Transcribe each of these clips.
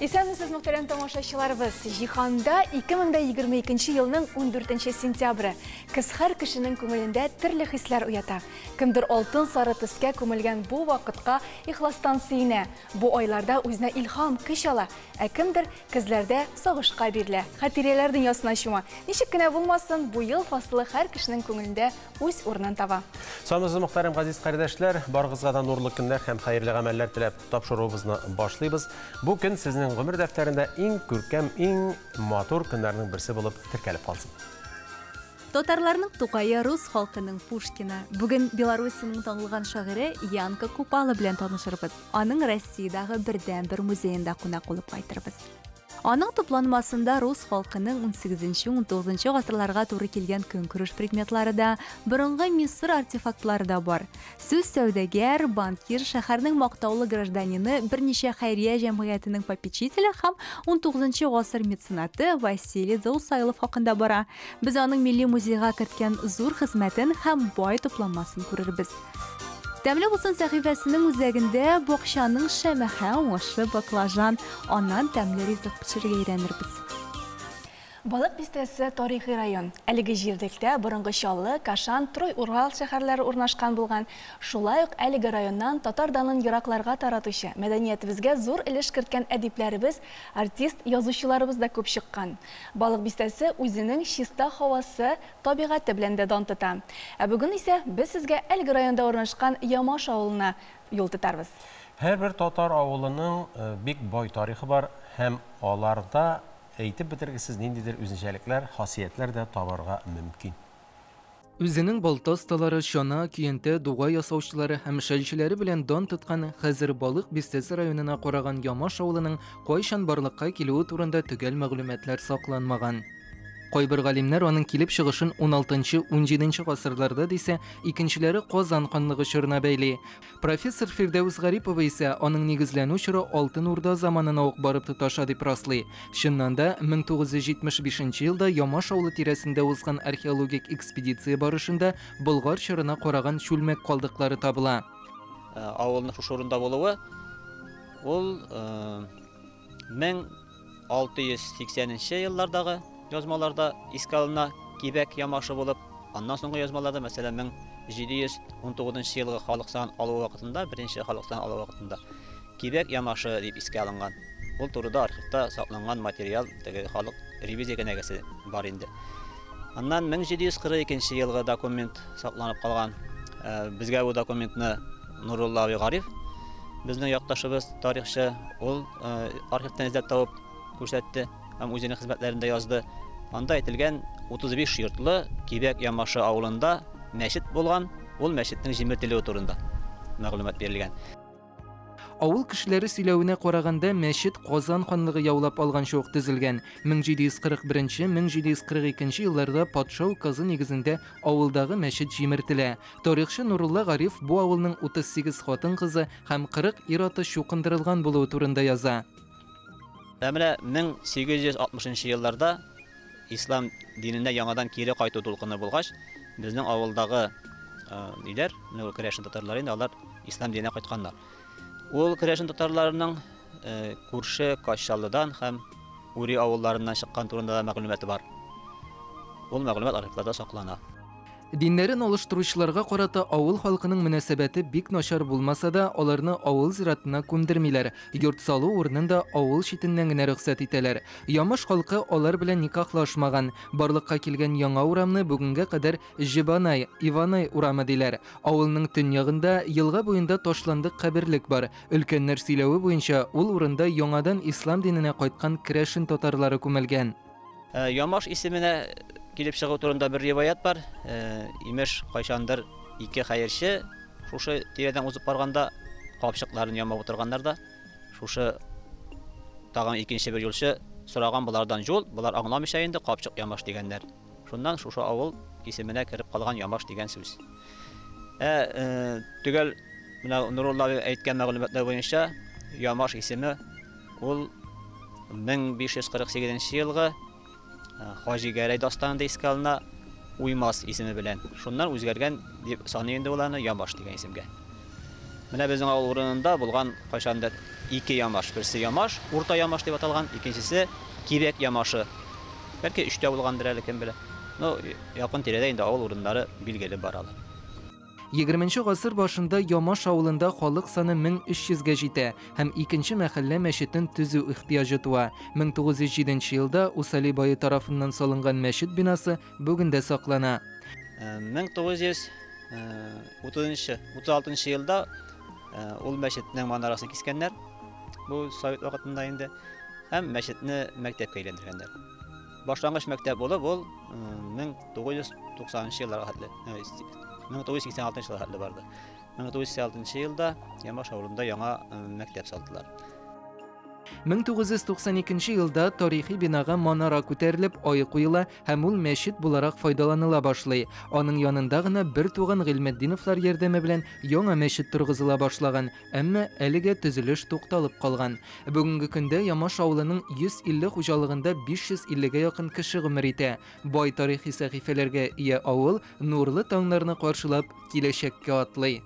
Исәнмесез, мөхтәрәм тамашачыларыбыз. Җиһанда 2022 елның 14 сентябре. Көз һәр кешенең күңелендә төрле хисләр уята. Кемдер алтын сары төскә күмелгән бу вакытка ихластан сөенә. Бу айларда үзенә илһам, көч ала. Ә кемдер көзләрдә сагышка бирелә, хатирәләр дөньясына чума. Ничек кенә булмасын, бу ел фасылы һәр кешенең күңелендә үз урынын таба. Саумысыз, мөхтәрәм газиз кардәшләр, барыгызга да нурлы көннәр һәм хәерле гамәлләр теләп тапшыруыбызны башлыйбыз. Бу көн сезнең гомер дәфтәрендә иң күркәм, иң матур көннәрнең берсе булып теркәлеп калсын. Татарларның Тукае, рус халкының Пушкины. Бүген Белоруссиянең танылган шагыйре Янка Купала белән танышырбыз. Аның Россиядәге бердәнбер музеенда кунак булып кайтырбыз. Аның тупланмасында рус халкының 18-19 гасырларга туры килгән көнкүреш предметлары да, борынгы Мисыр артефактлары да бар. Сүз сәүдәгәр, банкир, шәһәрнең мактаулы гражданины, берничә хәйрия җәмгыятенең попечителе һәм 19 гасыр меценаты Василий Заусайлов хакында бара. Без аның милли музейга керткән зур хезмәтен һәм бай тупланмасын күрербез. Тәмле булсын сәхифәсенең үзәгендә бакчаның шәмәхә уңышы баклажан, аннан тәмле ризык пешерергә өйрәнербез. Балык бистәсе тарихи район. Әлеге җирлектә борынгы Чаллы, Кашан, Трой Урал шәһәрләре урнашкан булган. Шулай ук әлеге районнан татар данын еракларга таратучы, мәдәниятебезгә зур өлеш керткән әдипләребез, артист, язучыларыбыз да күп чыккан. Балык бистәсе үзенең чиста һавасы, табигате белән дә дан тота. Ә бүген исә без сезгә әлеге районда урнашкан Ямаш авылына юл тотарбыз. Һәрбер татар авылының бик бай тарихы бар һәм аларда әйтеп бетергесез ниндидер үзенчәлекләр, хасиятләр дә табарга мөмкин. Үзенең балта осталары, чана, көянтә, дуга ясаучылары һәм шәлчеләре белән дан тоткан хәзер Балык бистәсе районына караган Ямаш авылының кайчан барлыкка килүе турында төгәл мәгълүматлар сакланмаган. Кайбер галимнәр аның килеп чыгышын 16-17 гасырларда дисә, икенчеләре Казан ханлыгы чорына бәйли. Профессор Фирдәүс Гарипова исә аның нигезләнү чоры Алтын Урда заманына ук барып тоташа дип раслый. Чыннан да 1975 елда Ямаш авылы тирәсендә узган археологик экспедиция барышында Болгар чорына караган чүлмәк калдыклары табыла. Авылның шушы урында булуы ул 1680 еллардагы язмаларда искә алына Кибәк Ямашы булып, аннан соңгы язмаларда, мәсәлән, 1719 елгы халык санын алу вакытында, беренче халык санын алу вакытында Кибәк Ямашы дип искә алынган. Ул турыда архивта сакланган материал, теге халык ревизия кенәгәсе бар инде. Аннан 1742 елгы документ сакланып калган. Безгә бу документны Нурулла абый Гариф, безнең якташыбыз, тарихчы, ул архивтан эзләп табып күрсәтте һәм үзенең хезмәтләрендә язды. Анда әйтелгән 35 йортлы Кибәк Ямашы авылында мәчет булган, ул мәчетнең җимертелүе турында мәгълүмат бирелгән. Авыл кешеләре сөйләвенә караганда, мәчет Казан ханлыгы яулап алганчы ук төзелгән. 1741-1742 елларда патша указы нигезендә авылдагы мәчет җимертелә. Тарихчы Нурулла Гариф бу авылның 38 хатын-кызы һәм 40 ир-аты чукындырылган булуы турында яза. Ә менә 1860 елларда ислам диненә яңадан кире кайту дулкыны булгач, безнең авылдагы ниләр, менә ул керәшен татарлары инде, алар ислам диненә кайтканнар. Ул керәшен татарларының күрше Качалыдан һәм Ури авылларыннан чыккан турында да мәгълүматы бар. Ул мәгълүмат архивларда саклана. Диннәрен алыштыручыларга карата авыл халкының мөнәсәбәте бик начар булмаса да, аларны авыл зиратына күмдермиләр. Йорт салу урынын да авыл читеннән генә рөхсәт итәләр. Ямаш халкы алар белән никахлашмаган. Барлыкка килгән яңа урамны бүгенгә кадәр Җибанай, Иванай урамы диләр. Авылның төньягында елга буенда ташландык каберлек бар. Өлкәннәр сөйләве буенча ул урында яңадан ислам диненә кайткан керәшен татарлары күмелгән. Ямаш исеменә килеп чыгу турында бер риваять бар. Имеш, кайчандыр ике хәерче шушы тирәдән узып барганда капчыкларын ямап утырганнар да, шушы тагын икенче бер юлчы сораган булардан юл, булар аңламыйча инде капчык Ямаш дигәннәр. Шуннан шушы авыл исеменә кереп калган Ямаш дигән сүз. Төгәл менә Нурулла абый әйткән мәгълүматлар буенча Ямаш исеме ул 1548 елгы Хаҗи Гәрәй дастанында искә алына Уймас исеме белән. Шуннан үзгәргән дип саный инде ул аны Ямаш дигән исемгә. Менә безнең авыл урынында булган кайчандыр ике Ямаш. Берсе Ямаш, Урта Ямаш дип аталган, икенчесе Кибәк Ямашы. Бәлки өчтә булгандыр әле, кем белә. Ну, якын тирәдә инде авыл урыннары билгеле бар алар. 20 гасыр башында Ямаш авылында халык саны 1300гә җитә һәм икенче мәхәллә мәчетен төзү ихтыяҗы туа. 1907 елда Усали бае тарафыннан салынган мәчет бинасы бүген дә саклана. 1930 36 елда ул мәчетнең манарасын кискәннәр. Бу совет вакытында инде. Һәм мәчетне мәктәпкә әйләндергәннәр. Башлангыч мәктәп булып ул 1990 елларга хәтле, 1986 елга хәтле барды. 1986 елда Ямаш авылында яңа мәктәп салдылар. 1992 елда тарихи бинага манара күтәрелеп, ай куела һәм ул мәчет буларак файдаланыла башлый. Аның янында гына бер туган Гыйльметдиновлар ярдәме белән яңа мәчет торгызыла башлаган, әмма әлегә төзелеш тукталып калган. Бүгенге көндә Ямаш авылының 150 хуҗалыгында 550гә якын кеше гомер итә. Бай тарихи сәхифәләргә ия авыл нурлы таңнарны каршылап киләчәккә атлый.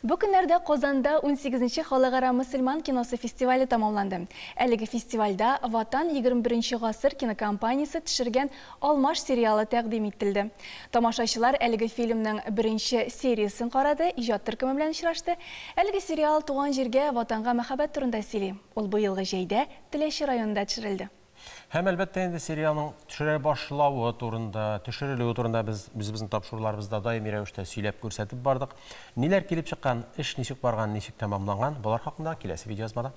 Бу көннәрдә Казанда 18нче халыкара мөселман киносы фестивале тәмамланды. Әлеге фестивальдә Ватан 21 гасыр кинокомпаниясе төшергән Алмаш сериалы тәкъдим ителде. Тамашачылар әлеге фильмның беренче сериясен карады, иҗат төркеме белән очрашты. Әлеге сериал туган җиргә, ватанга мәхәббәт турында сөйли. Ул быелгы җәйдә Теләче районында төшерелде. Һәм әлбәттә инде сериалның төшерә башлавы турында, төшерелүе турында без үзебезнең тапшыруларыбызда даими рәвештә сөйләп күрсәтеп бардык. Ниләр килеп чыккан, эш ничек барган, ничек тәмамланган, болар хакында киләсе видеоязмада.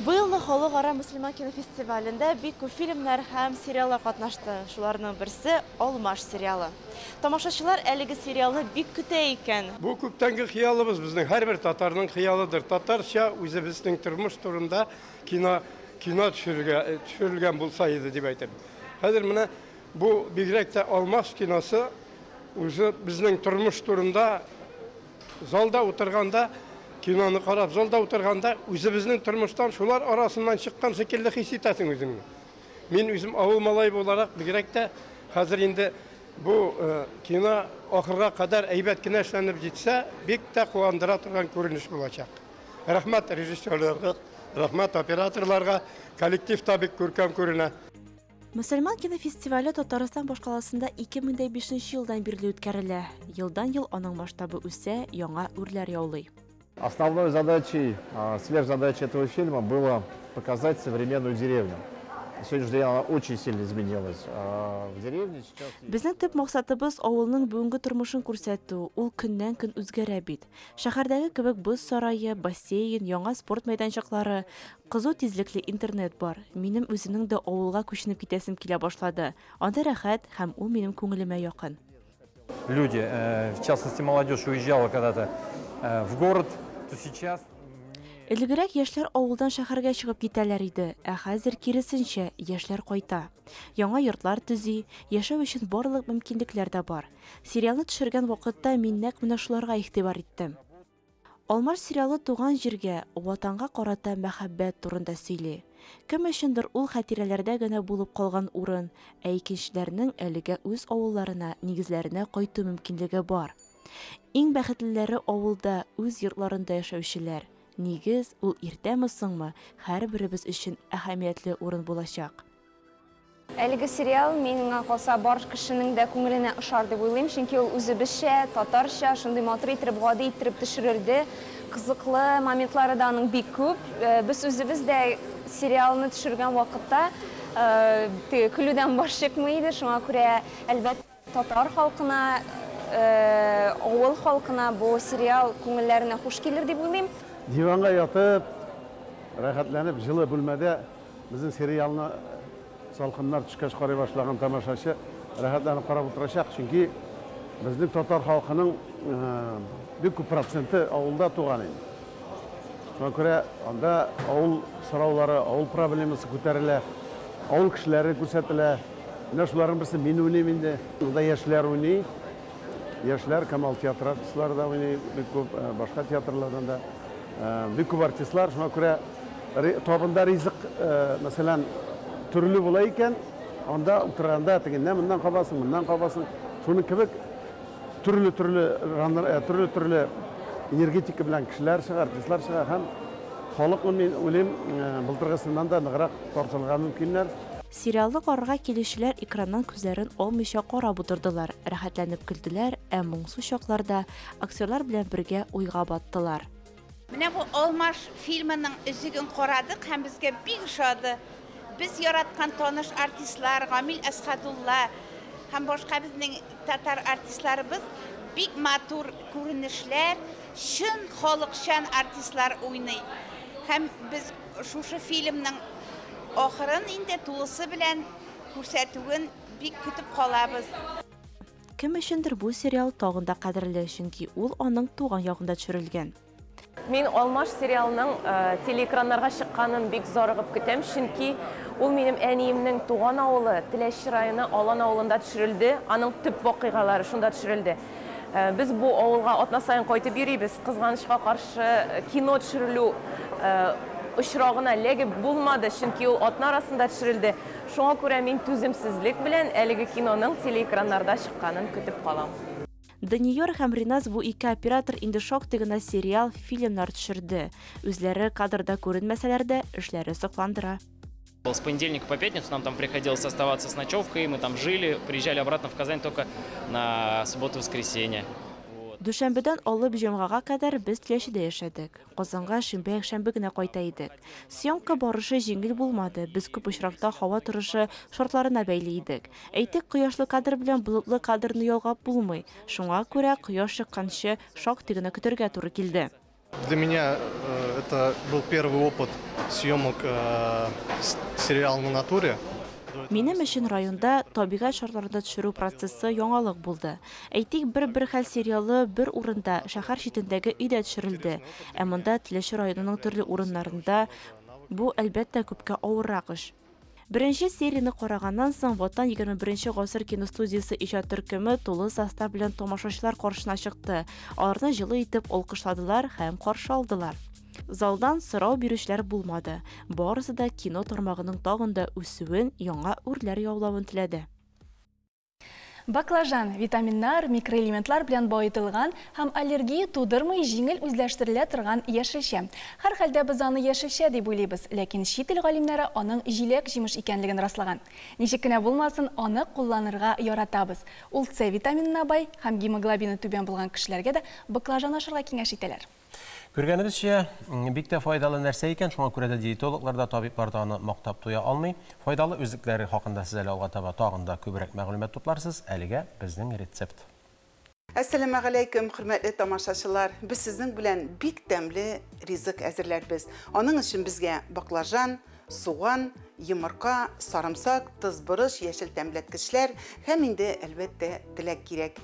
Быелгы халыкара мөселман кинофестивалендә бик күп фильмнар һәм сериаллар катнашты. Шуларның берсе Алмаш сериалы. Тамашачылар әлеге сериалны бик көтә икән. Бу күптәнге хыялыбыз, безнең һәрбер татарның хыялыдыр. Татарча үзебезнең тормыш турында кино төшерелгән булса иде дип әйтәм. Хәзер менә бу бигрәк тә Алмаш киносы үзе безнең тормыш турында залда утырганда, киноны карап залда утырганда үзебезнең тормыштан шулар арасыннан чыккан шикелле хис итәсең үзеңне. Мин үзем авыл малае буларак бигрәк тә хәзер инде бу кино ахырга кадәр әйбәт кенә эшләнеп җитсә, бик тә куандыра торган күренеш булачак. Рәхмәт режиссерларга, рәхмәт операторларга, коллектив та бик күркәм күренә. Мөселман кинофестивале Татарстан башкаласында 2005 елдан бирле үткәрелә. Елдан-ел аның масштабы үсә, яңа үрләр яулый. Основной задачей, сверхзадачей этого фильма было показать современную деревню. На сегодняшний день она очень сильно изменилась. В деревне сейчас... Безнең төп максатыбыз авылның бүгенге тормышын күрсәтү. Ул көннән-көн үзгәрә бит. Шәһәрдәге кебек боз сарае, бассейн, яңа спорт мәйданчыклары, кызу тизлекле интернет бар. Минем үземнең дә авылга күченеп китәсем килә башлады. Анда рәхәт һәм ул минем күңелемә якын. Люди, в частности молодежь, уезжала когда-то в город, то сейчас... Элегрәк яшьләр авылдан шәһәргә чыгып китәләр иде, ә хәзер киресенчә, яшьләр кайта. Яңа йортлар төзи, яшәү өчен барлык мөмкинлекләр дә бар. Сериалны төшергән вакытта мин нәкъ менә шуларга игътибар иттем. Алмаш сериалы туган җиргә, ватанга карата мәхәббәт турында сөйли. Кем өчендер ул хатирәләрдә генә булып калган урын, ә икенчеләрнең әлегә үз авылларына, нигезләренә кайту мөмкинлеге бар. Иң бәхетлеләре авылда, үз йортларында яшәүчеләр. Нигез ул иртәме соңмы, һәрберебез өчен әһәмиятле урын булачак. Әлеге сериал миңа калса бар кешенең дә күңеленә ошар дип уйлыйм, чөнки ул үзебезчә, татарча, шундый матур итеп, гади итеп төшерелде. Кызыклы моментлары да аның бик күп. Без үзебез дә сериалны төшергән вакытта көлүдән баш чыкмый иде, шуңа күрә әлбәттә татар халкына, авыл халкына бу сериал күңелләренә хуш килер дип уйлыйм. Диванга ятып, рәхәтләнеп, җылы бүлмәдә безнең сериалны салкыннар төшкәч карый башлаган тамашачы рәхәтләнеп карап утырачак, чөнки безнең татар халкының бик күп проценты авылда туган инде. Шуңа күрә анда авыл сораулары, авыл проблемасы күтәрелә, авыл кешеләре күрсәтелә. Менә шуларның берсе мин уйныйм инде. Монда яшьләр уйный. Яшьләр Камал театры артистлары да уйный, бик күп башка театрлардан да. Бик күп артистлар, шуңа күрә табында ризык, мәсәлән, төрле була икән, анда утырганда тегеннән моннан кабасың, моннан кабасың. Шуның кебек Төрле-төрле жанр, төрле-төрле энергетика белән кешеләр чыга, артистлар чыга һәм халыкны, мин уйлыйм, былтыргысыннан да ныграк тартылырга мөмкиннәр. Сериалны карарга килүчеләр экраннан күзләрен алмыйча карап утырдылар, рәхәтләнеп көлделәр, ә моңсу чакларда актерлар белән бергә уйга баттылар. Менә бу Алмаш фильмының өзеген карадык һәм безгә бик ошады. Без яраткан таныш артистлар Гамил Әсхәдулла һәм башка безнең татар артистларыбыз бик матур күренешләр, чын халыкчан артистлар уйный. Һәм без шушы фильмның ахырын инде тулысы белән күрсәтүен бик көтеп калабыз. Кем өчендер бу сериал тагын да кадерле, чөнки ул аның туган ягында төшерелгән. Мин Алмаш сериалының телеэкраннарга чыкканын бик зарыгып көтәм, чөнки ул минем әниемнең туган авылы Теләче районы Алан авылында төшерелде, аның төп вакыйгалары шунда төшерелде. Без бу авылга атна саен кайтып йөрибез. Кызганычка каршы, кино төшерелү очрагына эләгеп булмады, чөнки ул атна арасында төшерелде. Шуңа күрә мин түземсезлек белән әлеге киноның телеэкраннарда чыкканын көтеп калам. Даниор һәм Риназ, бу ике оператор инде шактый гына сериал, фильмнар төшерде. Үзләре кадрда күренмәсәләр дә, эшләре сокландыра. С понедельника по пятницу нам там приходилось оставаться с ночевкой, мы там жили, приезжали обратно в Казань только на субботу-воскресенье. Дүшәмбедән алып җомгага кадәр без Теләчедә яшәдек. Казанга шимбә-якшәмбе генә кайта идек. Съемка барышы җиңел булмады. Без күп очракта һава торышы шартларына бәйле идек. Әйтик, кояшлы кадр белән болытлы кадрны ялгап булмый. Шуңа күрә кояш чыкканчы шактый гына көтәргә туры килде. Для меня это был первый опыт съемок сериала на натуре. Минем өчен районда табигать шартларында төшерү процессы яңалык булды. Әйтик, Бер-бер хәл сериалы бер урында, шәһәр читендәге өйдә төшерелде. Ә монда Теләче районының төрле урыннарында бу, әлбәттә, күпкә авыррак эш. Беренче серияне караганнан соң Ватан 21 гасыр киностудиясе иҗат төркеме тулы состав белән тамашачылар каршына чыкты. Аларны җылы итеп алкышладылар һәм каршы алдылар. Залдан сорау бирүчеләр булмады. Барысы да кино тармагының тагын да үсүен, яңа үрләр яулавын теләде. Баклажан витаминнар, микроэлементлар белән баетылган һәм аллергия тудырмый җиңел үзләштерелә торган яшелчә. Һәрхәлдә без аны яшелчә дип уйлыйбыз, ләкин чит ил галимнәре аның җиләк-җимеш икәнлеген раслаган. Ничек кенә булмасын, аны кулланырга яратабыз. Ул С витаминына бай һәм гемоглобины түбән булган кешеләргә дә баклажан ашарга киңәш итәләр. Күргәнебезчә, бик тә файдалы нәрсә икән, шуңа күрә дә диетологлар да, табиблар да аны мактап туя алмый. Файдалы үзлекләре хакында сез әле алга таба тагын да күбрәк мәгълүмат тупларсыз. Әлегә безнең рецепт. Әссәламәгаләйкүм, хөрмәтле тамашачылар. Без сезнең белән бик тәмле ризык әзерләрбез. Аның өчен безгә баклажан, суган, йомырка, сарымсак, тоз, борыч, яшел тәмләткечләр һәм инде, әлбәттә, теләк кирәк.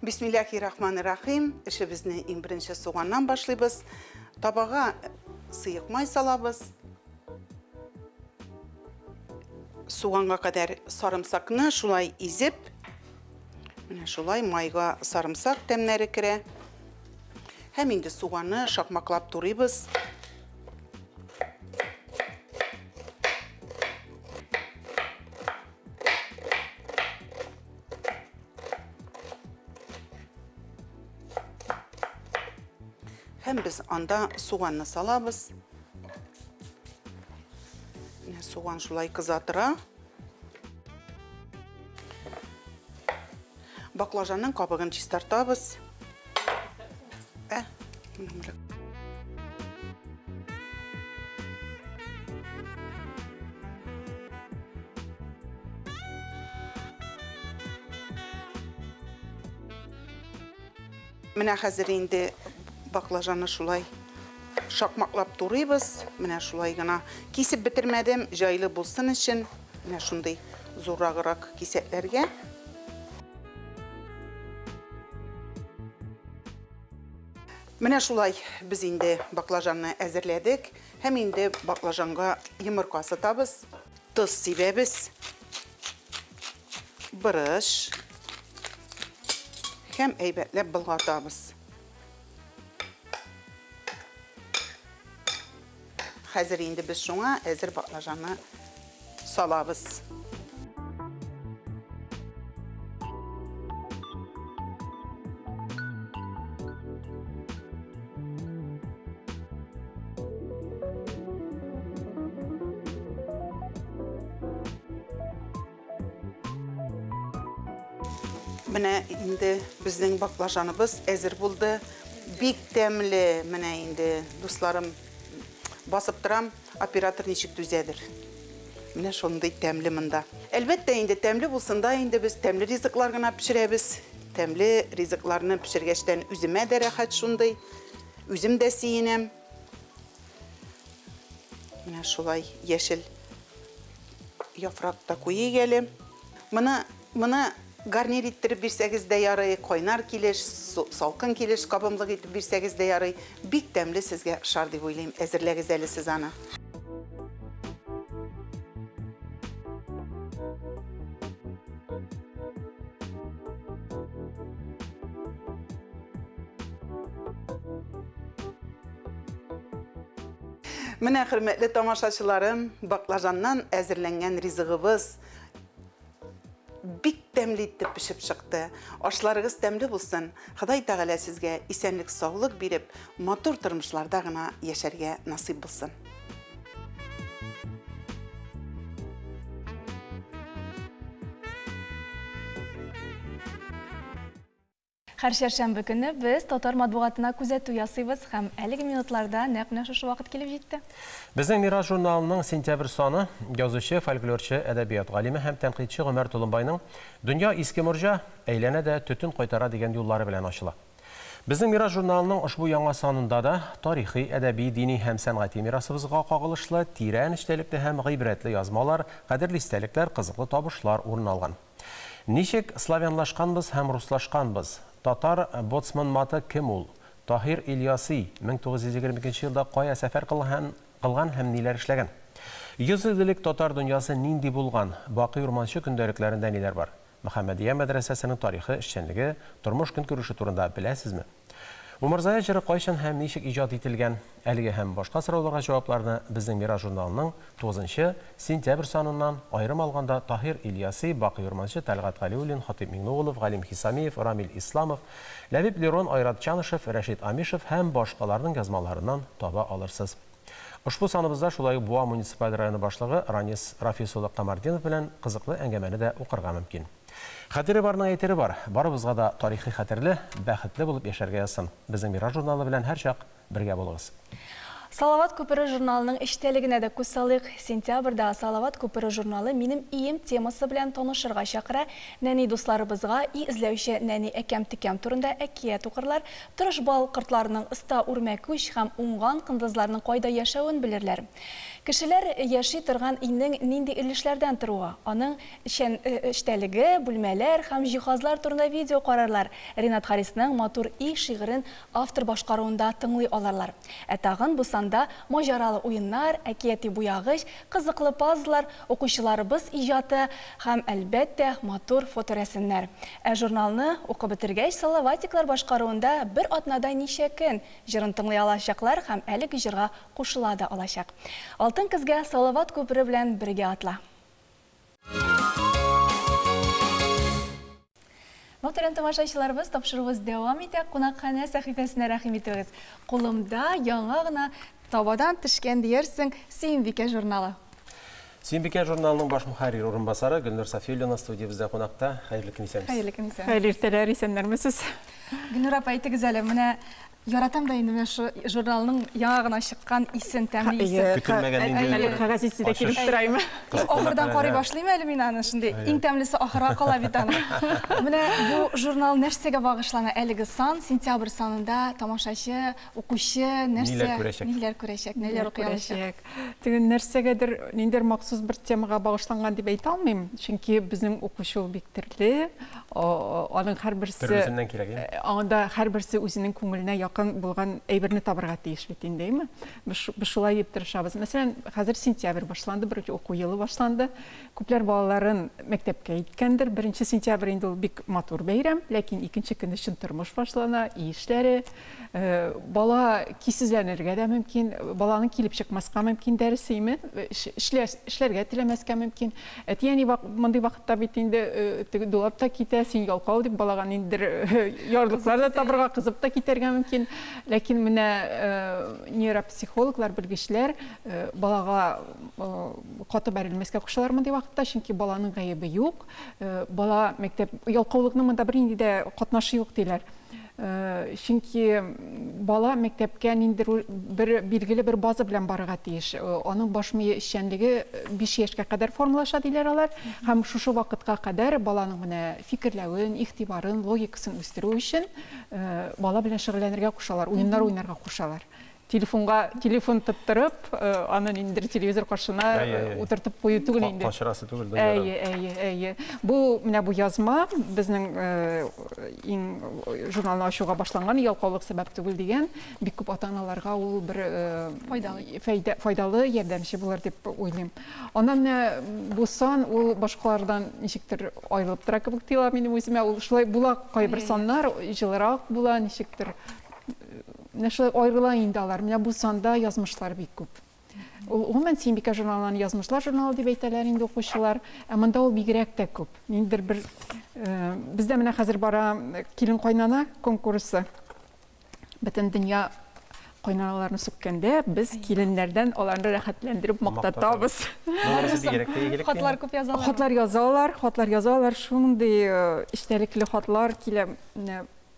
Бисмиллахи-рахмани-рахим. Эшебезне иң беренче суганнан башлыйбыз. Табага сыек май салабыз. Суганга кадәр сарымсакны шулай изеп, менә шулай майга сарымсак тәмнәре керә. Һәм инде суганны шакмаклап турыйбыз. Һәм без анда суганны салабыз. Менә суган шулай кыза тора. Баклажанның кабыгын чистартабыз. Менә хәзер инде баклажанны шулай шакмаклап турыйбыз. Менә шулай гына кисеп бетермәдем, җайлы булсын өчен. Менә шундый зурраграк кисәкләргә. Менә шулай без инде баклажанны әзерләдек. Һәм инде баклажанга йомырка сытабыз, тоз сибәбез, борыч һәм әйбәтләп болгатабыз. Хәзер инде без шуңа әзер баклажанны салабыз. Менә инде безнең баклажаныбыз әзер булды. Бик тәмле, менә инде, дусларым, басып торам, оператор ничек түзәдер. Менә шундый тәмле монда. Әлбәттә инде тәмле булсын да инде без тәмле ризыклар гына пешерәбез. Тәмле ризыкларны пешергәчтән үземә дә рәхәт шундый. Үзем дә сөенәм. Менә шулай яшел яфрак та куйыйк әле. Моны гарнир иттереп бирсәгез дә ярый, кайнар килеш, салкын килеш кабымлык итеп бирсәгез дә ярый. Бик тәмле сезгә ошар дип уйлыйм. Әзерләгез әле сез аны. Менә, хөрмәтле тамашачыларым, баклажаннан әзерләнгән ризыгыбыз бик тәмле итеп пешеп чыкты. Ашларыгыз тәмле булсын. Ходай Тәгалә сезгә исәнлек, саулык биреп, матур тормышларда гына яшәргә насыйп булсын. Һәр чәршәмбе көне без татар матбугатына күзәтү ясыйбыз һәм әлеге минутларда нәкъ менә шушы вакыт килеп җитте. Безнең Мирас журналының сентябрь саны язучы, фольклорчы, әдәбият галиме һәм тәнкыйтьче Гомәр Толымбайның Дөнья иске морҗа, әйләнә дә төтен кайтара дигән юллары белән ачыла. Безнең Мирас журналының ошбу яңа санында да тарихи, әдәби, дини һәм сәнгати мирасыбызга кагылышлы тирән эчтәлекле һәм гыйбрәтле язмалар, кадерле истәлекләр, кызыклы табышлар урын алган. Ничек славянлашканбыз һәм руслашканбыз? Татар боцман маты кем ул? Таһир Ильяси 1922 елда кая сәфәр кылган һәм ниләр эшләгән? 100 ел элек татар дөньясы нинди булган? Бакый Урманчы көндәлекләрендә ниләр бар? Мөхәммәдия мәдрәсәсенең тарихы, эшчәнлеге, тормыш көнкүреше турында беләсезме? Умырзая җыры кайчан һәм ничек иҗат ителгән? Әлеге һәм башка сорауларга җавапларны безнең Мирас журналының 9 сентябрь саныннан, аерым алганда Таһир Ильяси, Бакый Урманчы, Тәлгать Галиуллин, Хатыйп Миңнугулов, Галим Хисамиев, Рамил Исламов, Ләбиб Лерон, Айрат Чанышев, Рәшит Амишев һәм башкаларның язмаларыннан таба алырсыз. Ошбу саныбызда шулай ук Буа муниципаль районы башлыгы Ранис Рафис улы Камартдинов белән кызыклы әңгәмәне дә укырга мөмкин. Хәтере барның әйтере бар. Барыбызга да тарихи хәтерле, бәхетле булып яшәргә язсын. Безнең Мирас журналы белән һәрчак бергә булыгыз. Салават күпере журналының эчтәлегенә дә күз салыйк. Сентябрьдә Салават күпере журналы минем ием темасы белән танышырга чакыра. Нәни дусларыбызга и эзләүче нәни әкәм-текәм турында әкият укырлар. Тырыш бал кортларының оста үрмәкүч һәм уңган кындызларның кайда яшәвен белерләр. Кешеләр яши торган өйнең нинди өлешләрдән торуы, аның эчтәлеге, бүлмәләр һәм җиһазлар турында видео карарлар. Ринат Харисның матур и шигырен автор башкаруында тыңлый аларлар. Ә тагын бу санда маҗаралы уеннар, әкияти буягыч, кызыклы пазлар, укучыларыбыз иҗаты һәм әлбәттә матур фоторәсемнәр. Ә журналны укып бетергәч, Салаватиклар башкаруында бер атнада ничә көн җырын тыңлый алачаклар һәм әлеге җырга кушыла да алачак. Алтын көзгә Салават күпере белән бергә атла. Мөхтәрәм тамашачыларыбыз, тапшыруыбыз дәвам итә. Кунакханә сәхифәсенә рәхим итегез. Кулымда яңа гына табадан төшкән диярсең Сөембикә журналы. Сөембикә журналының баш мөхәррир урынбасары Гөлнур Сафиуллина студиябездә кунакта. Хәерле көн, исәнмесез. Хәерле көн, исәнмесез. Хәерле иртәләр, исәннәрмесез. Гөлнур апа, әйтегез әле, менә яратам да инде менә шу журналның яңа гына чыккан исен, тәмле исен. Көтелмәгән нинди кәгазь исе дә килеп тораймы? Ахырдан карый башлыйм әле мин аны, шундый иң тәмлесе ахырга кала бит аны. Менә бу журнал нәрсәгә багышлана? Әлеге сан, сентябрь санында тамашачы, укучы нәрсә, ниләр күрәчәк, ниләр укый алачак? Теге нәрсәгәдер, ниндидер махсус бер темага багышланган дип әйтә алмыйм, чөнки безнең укучы ул бик төрле, аның һәрберсе Төрлесеннән кирәк, әйе. Анда һәрберсе үзенең күңеленә якын булган әйберне табырга тиеш бит инде, әйеме? Без шулай дип тырышабыз. Мәсәлән, хәзер сентябрь башланды, беренче уку елы башланды. Күпләр балаларын мәктәпкә иткәндер. Беренче сентябрь инде ул бик матур бәйрәм, ләкин икенче көн өчен тормыш башлана, өй эшләре. Бала кисезләнергә дә мөмкин, баланың килеп чыкмаска мөмкин дәресе, әйеме? Эшләргә теләмәскә мөмкин. Әти-әни мондый вакытта бит инде теге дулап та китә, син ялкау дип балага ниндидер ярлыклар да табырга, кызып та китәргә мөмкин. мөмкин. Ләкин менә нейропсихологлар, белгечләр балага каты бәрелмәскә кушалар мондый вакытта, чөнки баланың гаебе юк. Бала мәктәп ялкаулыкның монда бернинди дә катнашы юк диләр. Чөнки бала мәктәпкә ниндидер бер билгеле бер база белән барырга тиеш. Аның баш мие эшчәнлеге 5 яшькә кадәр формалаша диләр алар. Һәм шушы вакытка кадәр баланың менә фикерләвен, игътибарын, логикасын үстерү өчен бала белән шөгыльләнергә кушалар, уеннар уйнарга кушалар. Телефонга телефон тоттырып, аны ниндидер телевизор каршына утыртып кую түгел инде. Качырасы түгел дөньядан. Әйе, әйе, әйе. Бу менә бу язма безнең иң журналны ачуга башланган ялкаулык сәбәп түгел дигән. Бик күп ата-аналарга ул бер файдалы, файдалы ярдәмче булыр дип уйлыйм. Аннан менә бу сан ул башкалардан ничектер аерылып тора кебек тоела минем үземә. Ул шулай була, кайбер саннар җылырак була, ничектер. Менә шулай аерыла инде алар. Менә бу санда язмышлар бик күп. Ул гомумән Сөембикә журналын язмышлар журналы дип әйтәләр инде укучылар. Ә монда ул бигрәк тә күп. Ниндидер бер бездә менә хәзер бара килен кайнана конкурсы. Бөтен дөнья кайнаналарны сүккәндә без киленнәрдән аларны рәхәтләндереп мактатабыз. Хатлар күп язалар. Хатлар язалар, хатлар язалар. Шундый эчтәлекле хатлар килә.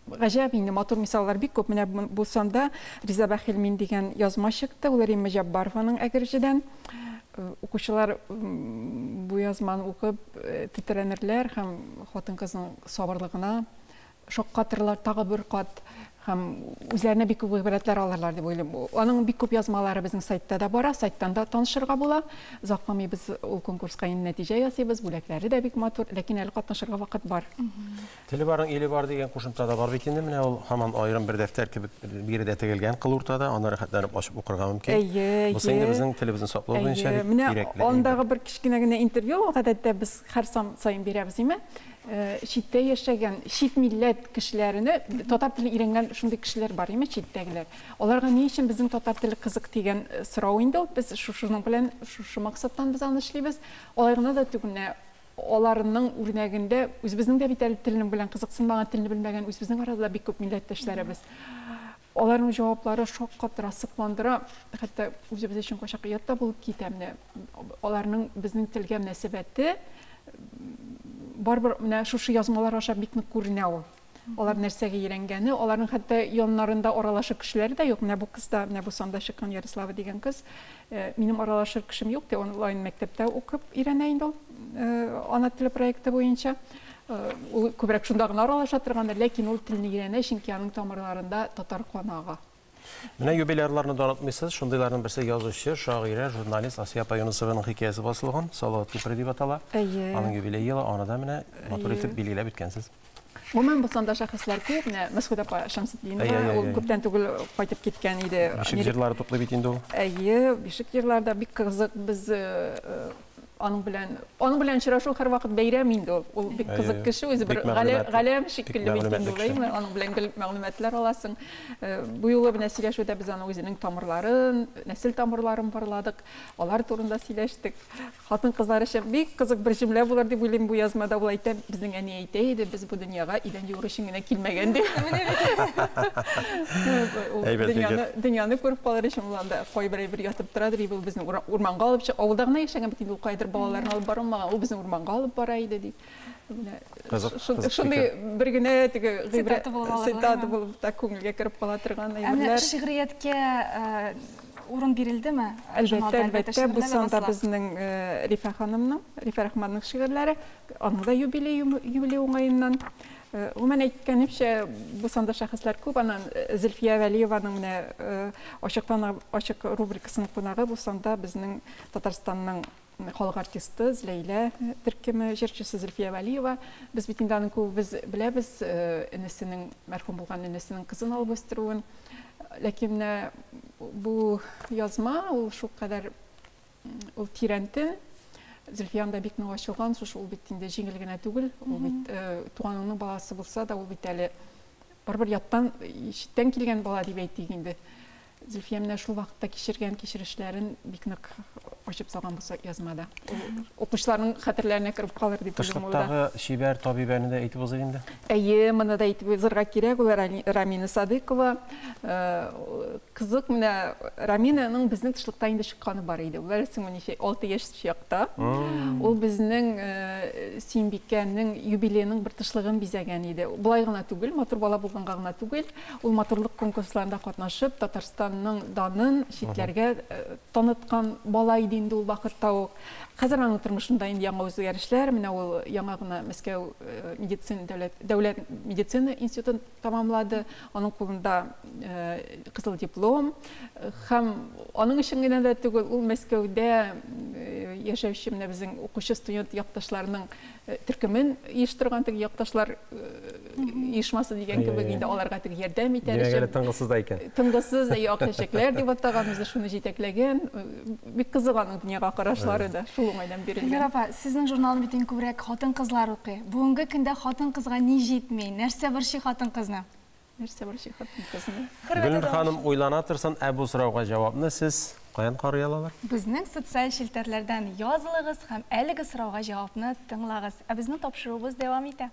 Гаҗәп инде, матур мисаллар бик күп. Менә бу санда Риза Бәхилмин дигән язма чыкты. Ул Римма Җаббарованың Әгерҗедән. Укучылар бу язманы укып тетрәнерләр һәм хатын-кызның сабырлыгына шаккатырлар тагы бер кат һәм үзләренә бик күп гыйбрәтләр алырлар дип уйлыйм. Аның бик күп язмалары безнең сайтта да бара, сайттан да танышырга була. Озакламый без ул конкурска инде нәтиҗә ясыйбыз, бүләкләре дә бик матур, ләкин әле катнашырга вакыт бар. Теле барның иле бар дигән кушымта да бар бит инде. Менә ул һаман аерым бер дәфтәр кебек биредә тегелгән кыл уртада, аны рәхәтләнеп ачып укырга мөмкин. Әйе, Бусы инде безнең телебезне саклау буенча бик кирәкле. Андагы бер кечкенә генә интервью, гадәттә без һәр сан саен бирәбез, име? Читтә яшәгән, чит милләт кешеләренә татар телен өйрәнгән шундый кешеләр бар, име, читтәгеләр. Аларга ни өчен безнең татар теле кызык дигән сорау инде ул. Без шушының белән, шушы максаттан без аны эшлибез. Алай гына да түгел, менә аларның үрнәгендә үзебезнең дә бит әле теленең белән кызыксынмаган, телне белмәгән үзебезнең арада да бик күп милләттәшләребез. Аларның җаваплары шаккатыра, сокландыра, хәтта үзебез өчен кайчак оят та булып китә. Менә аларның безнең телгә мөнәсәбәте барыбер менә шушы язмалар аша бик нык күренә ул. Алар нәрсәгә өйрәнгәне, аларның хәтта яннарында аралашыр кешеләре дә юк. Менә бу кыз да, менә бу санда чыккан Ярослава дигән кыз, минем аралашыр кешем юк, ди, онлайн мәктәптә укып өйрәнә инде ул, ана теле проекты буенча. Ул күбрәк шунда гына аралаша торгандыр, ләкин ул телне өйрәнә, чөнки аның тамырларында татар каны ага. Менә юбилярларны да онытмыйсыз, шундыйларның берсе язучы, шагыйрә, журналист Асия апа Юнысованың хикәясе басылган, Салават күпере дип атала. Әйе. Аның юбилей елы, аны да менә матур итеп билгеләп үткәнсез. Гомумән, бу санда шәхесләр күп. Менә Мәсгүдә апа Шәмсетдинова, ул күптән түгел кайтып киткән иде. Бишек җырлары туплый бит инде ул. Әйе, бишек җырлары да бик кызык. Без аның белән, аның белән очрашу һәрвакыт бәйрәм инде ул. Ул бик кызык кеше, үзе бер галәм шикелле бит инде ул, әйеме? Аның белән гел мәгълүматлар аласың. Бу юлы менә сөйләшүдә без аның үзенең тамырларын, нәсел тамырларын барладык, алар турында сөйләштек. Хатын-кызлар өчен бик кызык бер җөмлә булыр дип уйлыйм бу язмада. Ул әйтә, безнең әни әйтә иде, без бу дөньяга идән юыр өчен генә килмәгән дип. Ул дөньяны күреп калыр өчен ул анда кайбер әйбер ятып тора ди, ул безне урманга алып чыга, авылда гына яшәгән бит инде ул, кайдыр балаларны алып бара алмаган, ул безне урманга алып бара иде ди. Шундый бер генә теге цитата булып та күңелгә кереп кала торган әйберләр. Ә шигърияткә урын бирелдеме? Әлбәттә, әлбәттә, бу санда безнең Рифә ханымның, Рифә Рахманның шигырьләре, аның да юбилей уңаеннан. Гомумән әйткәнемчә, бу санда шәхесләр күп. Аннан Зөлфия Вәлиеваның менә ачыктан ачык рубрикасының кунагы бу санда безнең Татарстанның халык артисты Зләйлә төркеме җырчысы Зөлфия Вәлиева. Без бит инде аның күбебез беләбез, энесенең, мәрхүм булган энесенең кызын алып үстерүен. Ләкин менә бу язма ул шулкадәр ул тирәнтен. Зөлфия анда бик нык ачылган, шушы ул бит инде җиңел генә түгел. Ул бит туганыңның баласы булса да, ул бит әле барыбер яттан, читтән килгән бала дип әйтик инде. Зөлфия менә шул вакытта кичергән кичерешләрен бик нык ачып салган бу язмада. Укучыларның хәтерләренә кереп калыр дип уйлыйм ул да. Тышлыктагы чибәр табибәне дә әйтеп узыйк инде. Әйе, моны да әйтеп узырга кирәк. Ул Рамина Садыкова. Кызык, менә Раминаның безнең тышлыкта инде чыкканы бар иде. Ул әле соң ничә, 6 яшь чакта. Ул безнең Сөембикәнең юбилееның бер тышлыгын бизәгән иде. Болай гына түгел, матур бала булганга гына түгел, ул матурлык конкурсларында катнашып, Татарстанның данын читләргә таныткан бала иде инде ул вакытта ук. Хәзер аның тормышында инде яңа үзгәрешләр, менә ул яңа гына Мәскәү медицина дәүләт, дәүләт медицина институтын тәмамлады, аның кулында кызыл диплом һәм аның өчен генә дә түгел, ул Мәскәүдә яшәүче менә безнең укучы студент якташларының төркемен оештырган, теге якташлар оешмасы дигән кебек инде аларга теге ярдәм итәр Димәк, өчен. әле тынгысыз да икән. Тынгысыз, әйе, ак чәчәкләр дип атаган, үзе шуны җитәкләгән. Бик кызык аның дөньяга карашлары да шул уңайдан бирелгән. Эльвира апа, сезнең журналны бит иң күбрәк хатын-кызлар укый. Бүгенге көндә хатын-кызга ни җитми? Нәрсә борчый хатын-кызны? Нәрсә борчый хатын-кызны? Гөлнур ханым уйлана торсын, ә бу сорауга җавапны сез каян карый алалар? Безнең социаль челтәрләрдән язылыгыз һәм әлеге сорауга җавапны тыңлагыз. Ә безнең тапшыруыбыз дәвам итә.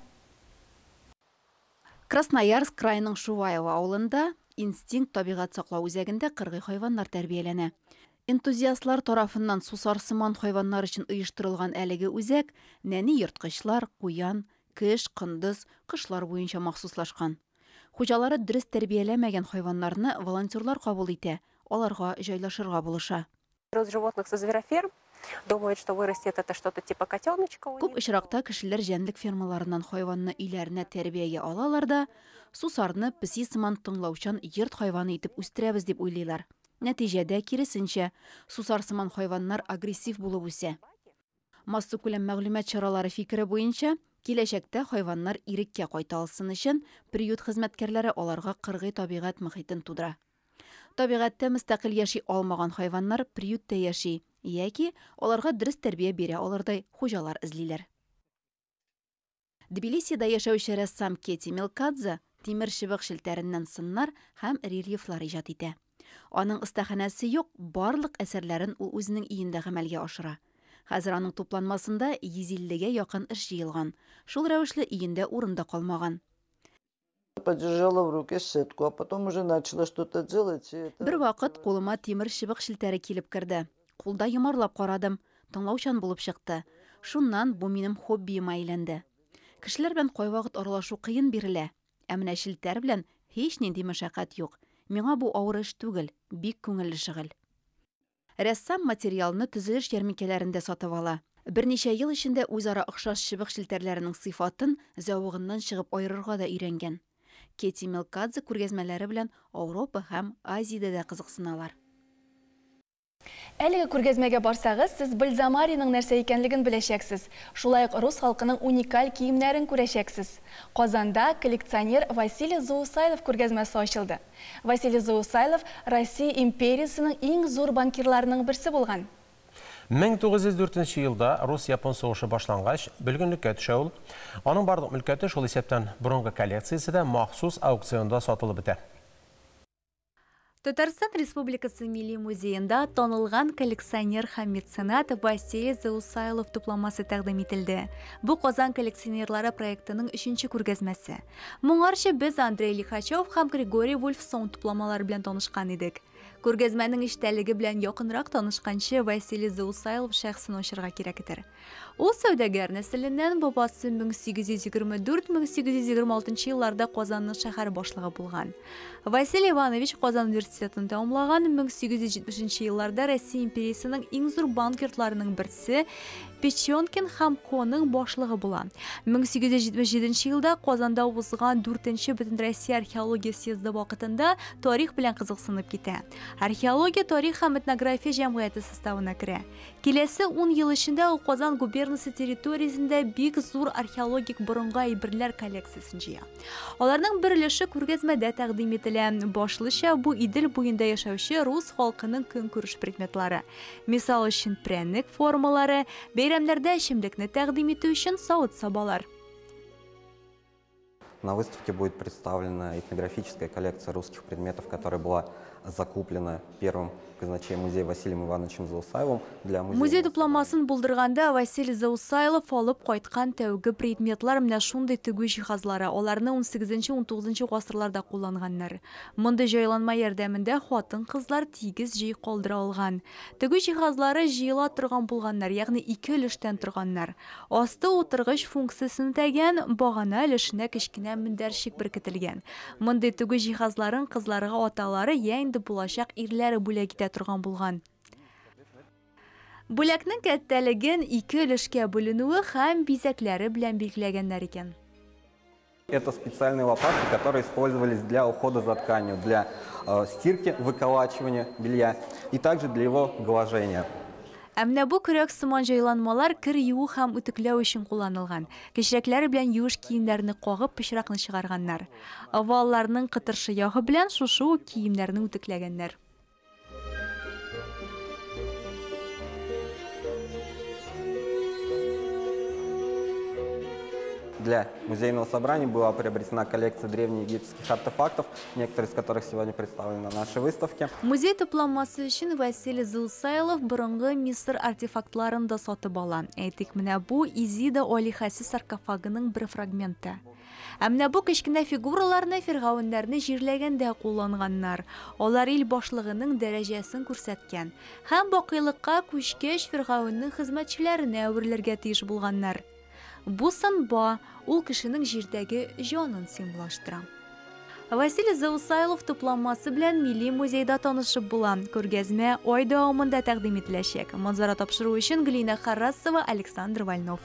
Красноярск краеның Шуваево авылында Инстинкт табигать саклау үзәгендә кыргый хайваннар тәрбияләнә. Энтузиастлар тарафыннан сусарсыман хайваннар өчен оештырылган әлеге үзәк нәни ерткычлар, куян, кеш, кондыз, кошлар буенча махсуслашкан. Хуҗалары дөрес тәрбияләмәгән хайваннарны волонтерлар кабул итә, аларга җайлашырга булыша. Берут животных со звероферм, думают, что вырастет это что-то типа котеночка у Күп них. очракта кешеләр җәнлек фермаларыннан хайванны өйләренә тәрбиягә алалар да, сусарны песи сыман тыңлаучан йорт хайваны итеп үстерәбез дип уйлыйлар. Нәтиҗәдә, киресенчә, сусарсыман хайваннар агрессив булып үсә. Массакүләм мәгълүмат чаралары фикере буенча, киләчәктә хайваннар иреккә кайта алсын өчен приют хезмәткәрләре аларга кыргый табигать мохитен тудыра. Табигатьтә мөстәкыйль яши алмаган хайваннар приютта яши яки аларга дөрес тәрбия бирә алырдай хуҗалар эзлиләр. Тбилисида яшәүче рәссам Кети Мелкадзе тимер чыбык челтәреннән сыннар һәм рельефлар иҗат итә. Аның остаханәсе юк, барлык әсәрләрен ул үзенең өендә гамәлгә ашыра. Хәзер аның тупланмасында 150гә якын эш җыелган. Шул рәвешле өендә урын да калмаган. Подержала в руке сетку, а потом уже начала что-то делать. И это Бер вакыт кулыма тимер чыбык челтәре килеп керде. Кулда йомарлап карадым, тыңлаучан булып чыкты. Шуннан бу минем хоббиема әйләнде. Кешеләр белән кайвакыт аралашу кыен бирелә. Ә менә челтәр белән һич нинди мәшәкать юк. Миңа бу авыр эш түгел, бик күңелле шөгыль. Рәссам материалны төзелеш ярминкәләрендә сатып ала. Берничә ел эчендә үзара охшаш чыбык челтәрләренең сыйфатын зәвыгыннан чыгып аерырга да өйрәнгән. Кети Мелкадзе күргәзмәләре белән Ауропа һәм Азиядә дә кызыксыналар. Әлеге күргәзмәгә барсагыз, сез бальзамариның нәрсә икәнлеген беләчәксез. Шулай ук рус халкының уникаль киемнәрен күрәчәксез. Казанда коллекционер Василий Заусайлов күргәзмәсе ачылды. Василий Заусайлов Россия империясының иң зур банкирларының берсе булган. 1904 елда рус-япон сугышы башлангач, бөлгенлеккә төшә ул. Аның барлык мөлкәте, шул исәптән борынгы коллекциясе дә махсус аукционда сатылып бетә. Татарстан Республикасы Милли музеенда танылган коллекционер һәм меценат Василий Заусайлов тупламасы тәкъдим ителде. Бу Казан коллекционерлары проектының өченче күргәзмәсе. Моңарчы без Андрей Лихачев һәм Григорий Вольфсон тупламалары белән танышкан идек. Күргәзмәнең эчтәлеге белән якынрак танышканчы Василий Заусайлов шәхсен ачырга кирәктер. Ул сәүдәгәр нәселеннән, бабасы 1824-1826 елларда Казанның шәһәр башлыгы булган. Василий Иванович Казан университетын тәмамлаган, 1870 елларда Россия империясының иң зур банк йортларының берсе Печенкин һәм Коның башлыгы була. 1877 елда Казанда узган 4нче Бөтенроссия археология съезды вакытында тарих белән кызыксынып китә. Археология, тарих һәм этнография җәмгыяте составына керә. Киләсе 10 ел эчендә ул Казан губернасы территориясендә бик зур археологик борынгы әйберләр коллекциясен җыя. Аларның бер өлеше күргәзмәдә тәкъдим ителә. Башлыча бу Идел буенда яшәүче рус халкының көнкүреш предметлары. Мисал өчен прәннек формалары, бәйрәмнәрдә эчемлекне тәкъдим итү өчен савыт-сабалар. На выставке будет представлена этнографическая коллекция русских предметов, которая была закуплена первым казначеем музея Василием Ивановичем Заусайловым для музея. Музей тупламасын булдырганда Василий Заусайлов алып кайткан тәүге предметлар менә шундый тегү җиһазлары. Аларны 18-19 гасырларда кулланганнар. Мондый җайланма ярдәмендә хатын-кызлар тигез җөй калдыра алган. Тегү җиһазлары җыела торган булганнар, ягъни ике өлештән торганнар. Асты утыргыч функциясен үтәгән, багана өлешенә кечкенә мендәрчек беркетелгән. Мондый тегү җиһазларын кызларга аталары я инде булачак ирләре бүләк итә торган булган. Бүләкнең кәттәлеген ике өлешкә бүленүе һәм бизәкләре белән билгеләгәннәр икән. Это специальные лопатки, которые использовались для ухода за тканью, для стирки, выколачивания белья и также для его глажения. Ә менә бу көрәк сыман җайланмалар кер юу һәм үтүкләү өчен кулланылган. Кечерәкләре белән юеш киемнәрне кагып, пычракны чыгарганнар. Валларның кытыршы ягы белән шушы ук киемнәрне үтүкләгәннәр. Для музейного собрания была приобретена коллекция древнеегипетских артефактов, некоторые из которых сегодня представлены на нашей выставке. Музей тупламасы өчен Василий Заусайлов борынгы Мисыр артефактларын да сатып ала. Әйтик, менә бу Изида алиһәсе саркофагының бер фрагменты. Ә менә бу кечкенә фигураларны фиргавеннәрне җирләгәндә кулланганнар. Алар ил башлыгының дәрәҗәсен күрсәткән һәм бакыйлыкка күчкәч фиргавеннең хезмәтчеләренә әверелергә тиеш булганнар. Бу сынба ул кешенең җирдәге җанын символлаштыра. Василий Заусайлов тупламасы белән Милли музейда танышып була. Күргәзмә ай дәвамында тәкъдим ителәчәк. Манзара тапшыру өчен Галина Харасова, Александр Вольнов.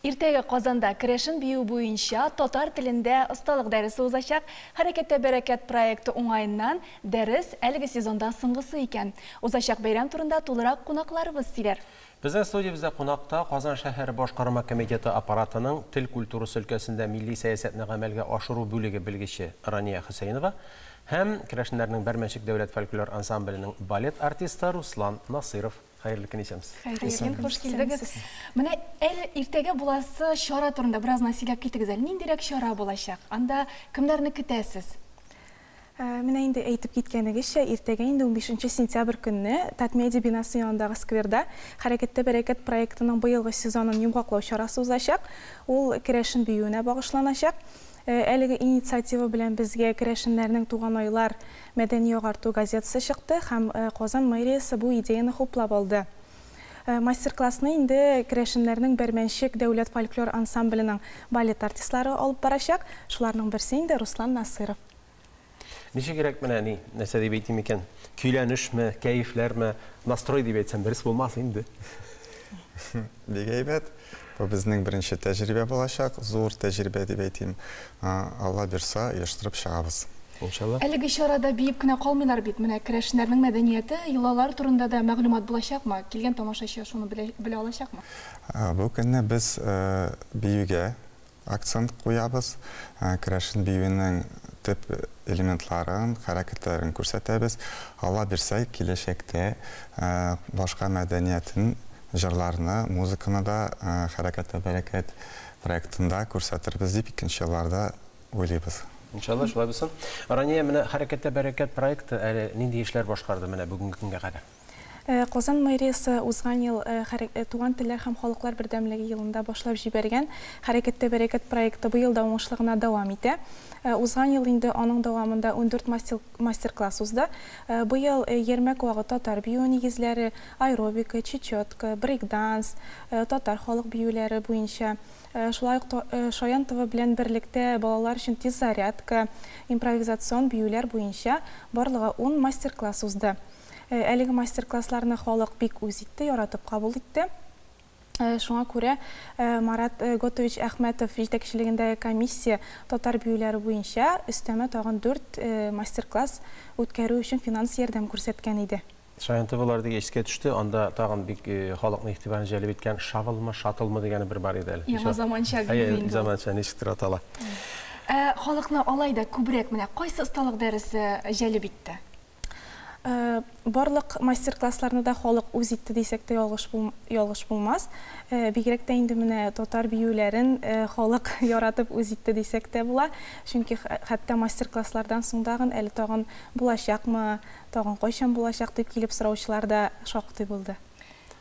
Иртәгә Казанда керәшен бию буенча татар телендә осталык дәресе узачак. Хәрәкәттә бәрәкәт проекты уңаеннан дәрес әлеге сезонда соңгысы икән. Узачак бәйрәм турында тулырак кунакларыбыз сөйләр. Безнең студиябездә кунакта Казан шәһәре башкарма комитеты аппаратының тел культурасы өлкәсендә милли сәясәтне гамәлгә ашыру бүлеге белгече Рания Хөсәенова һәм керәшеннәрнең Бәрмәнчек дәүләт фольклор ансамбленең балет артисты Руслан Насыйров. Хәерле көн, исәнмесез. Хәерле көн, хуш килдегез. Менә әле иртәгә буласы чара турында бераз гына сөйләп китегез әле. Ниндирәк чара булачак? Анда кемнәрне көтәсез? Менә инде әйтеп киткәнегезчә, иртәгә инде 15 сентябрь көнне Татмедиа бинасы янындагы скверда Хәрәкәттә бәрәкәт проектының быелгы сезонын йомгаклау чарасы узачак. Ул керәшен биюенә багышланачак. Әлеге инициатива белән безгә керәшеннәрнең Туганайлар мәдәни агарту газетасы чыкты һәм Казан мэриясе бу идеяны хуплап алды. Мастер-классны инде керәшеннәрнең Бәрмәнчек дәүләт фольклор ансамбленең балет артистлары алып барачак. Шуларның берсе инде Руслан Насыров. Ничегрәк менә ни, нәрсә дип әйтим икән? Көйләнешме, кәефләрме, настрой дип әйтсәм, дөрес булмас инде. Бик әйбәт. Бу безнең беренче тәҗрибә булачак, зур тәҗрибә дип әйтим. Алла бирса, оештырып чыгабыз. Иншалла. Әлеге чарада биеп кенә калмыйлар бит. Менә керәшеннәрнең мәдәнияте, йолалары турында да мәгълүмат булачакмы? Килгән тамашачы шуны белә алачакмы? Бу көнне без биюгә акцент куябыз. Керәшен биюенең төп элементларын, хәрәкәтләрен күрсәтәбез. Алла бирсә, киләчәктә башка мәдәниятен, җырларны, музыканы да Хәрәкәттә бәрәкәт проектында күрсәтербез дип икенче елларда уйлыйбыз. Иншалла, шулай булсын. Рания, менә Хәрәкәттә бәрәкәт проекты әле нинди эшләр башкарды менә бүгенге көнгә кадәр? Казан мэриясе узган ел Туган телләр һәм халыклар бердәмлеге елында башлап җибәргән Хәрәкәттә бәрәкәт проекты быел да уңышлы гына дәвам итә. Узган ел инде аның дәвамында 14 мастер-класс узды. Быел Ярмәк вагы татар биюе нигезләре, аэробика, чечетка, брейк-данс, татар халык биюләре буенча, шулай ук Шаян ТВ белән берлектә балалар өчен тиз зарядка, импровизацион биюләр буенча барлыгы 10 мастер-класс узды. Әлеге мастер-классларны халык бик үз итте, яратып кабул итте. Шуңа күрә Марат Готович Әхмәтов җитәкчелегендәге комиссия татар биюләре буенча өстәмә тагын 4 мастер-класс үткәрү өчен финанс ярдәм күрсәткән иде. Шаян ТВлар дигәч искә төште, анда тагын бик халыкны игътибарын җәлеп иткән шавылмы, шатылмы дигәне бер бар иде әле. Яңа заманча бию инде. Заманча ничектер атала. Халыкны алай да күбрәк менә кайсы осталык дәресе җәлеп итте? Барлык мастер-классларны да халык үз итте дисәк тә ялгыш ялгыш булмас. Бигрәк тә инде менә татар биюләрен халык яратып үз итте дисәк тә була. Чөнки хәтта мастер-класслардан соң тагын әле тагын булачакмы, тагын кайчан булачак дип килеп сораучылар да шактый булды.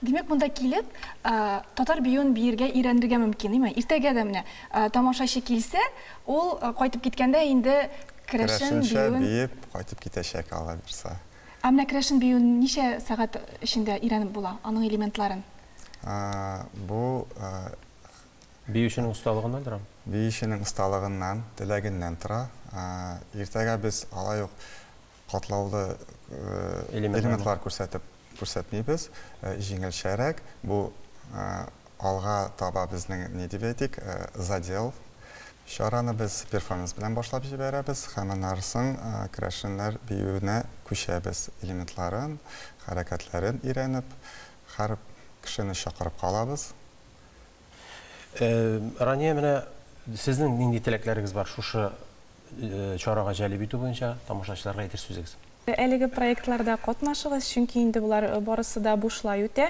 Димәк, монда килеп, татар биюен биергә өйрәнергә мөмкин, әйме? Иртәгә дә менә тамашачы килсә, ул кайтып киткәндә инде керәшен Керәшенчә биюен биеп кайтып китәчәк, Алла бирса. Ә менә керәшен биюен ничә сәгать эчендә өйрәнеп була, аның элементларын? Бу Биюченең осталыгыннан тора. Биюченең осталыгыннан, теләгеннән тора. Иртәгә без алай ук катлаулы элементлар күрсәтеп күрсәтмибез, җиңелчәрәк. Бу алга таба безнең, ни дип әйтик, задел. Чараны без перформанс белән башлап җибәрәбез һәм аннары соң керәшеннәр биюенә күчәбез. Элементларын, хәрәкәтләрен өйрәнеп, һәр кешене чакырып калабыз. Рания, менә сезнең нинди теләкләрегез бар шушы чарага җәлеп итү буенча тамашачыларга әйтер сүзегез? Әлеге проектларда катнашыгыз, чөнки инде болар барысы да бушлай үтә.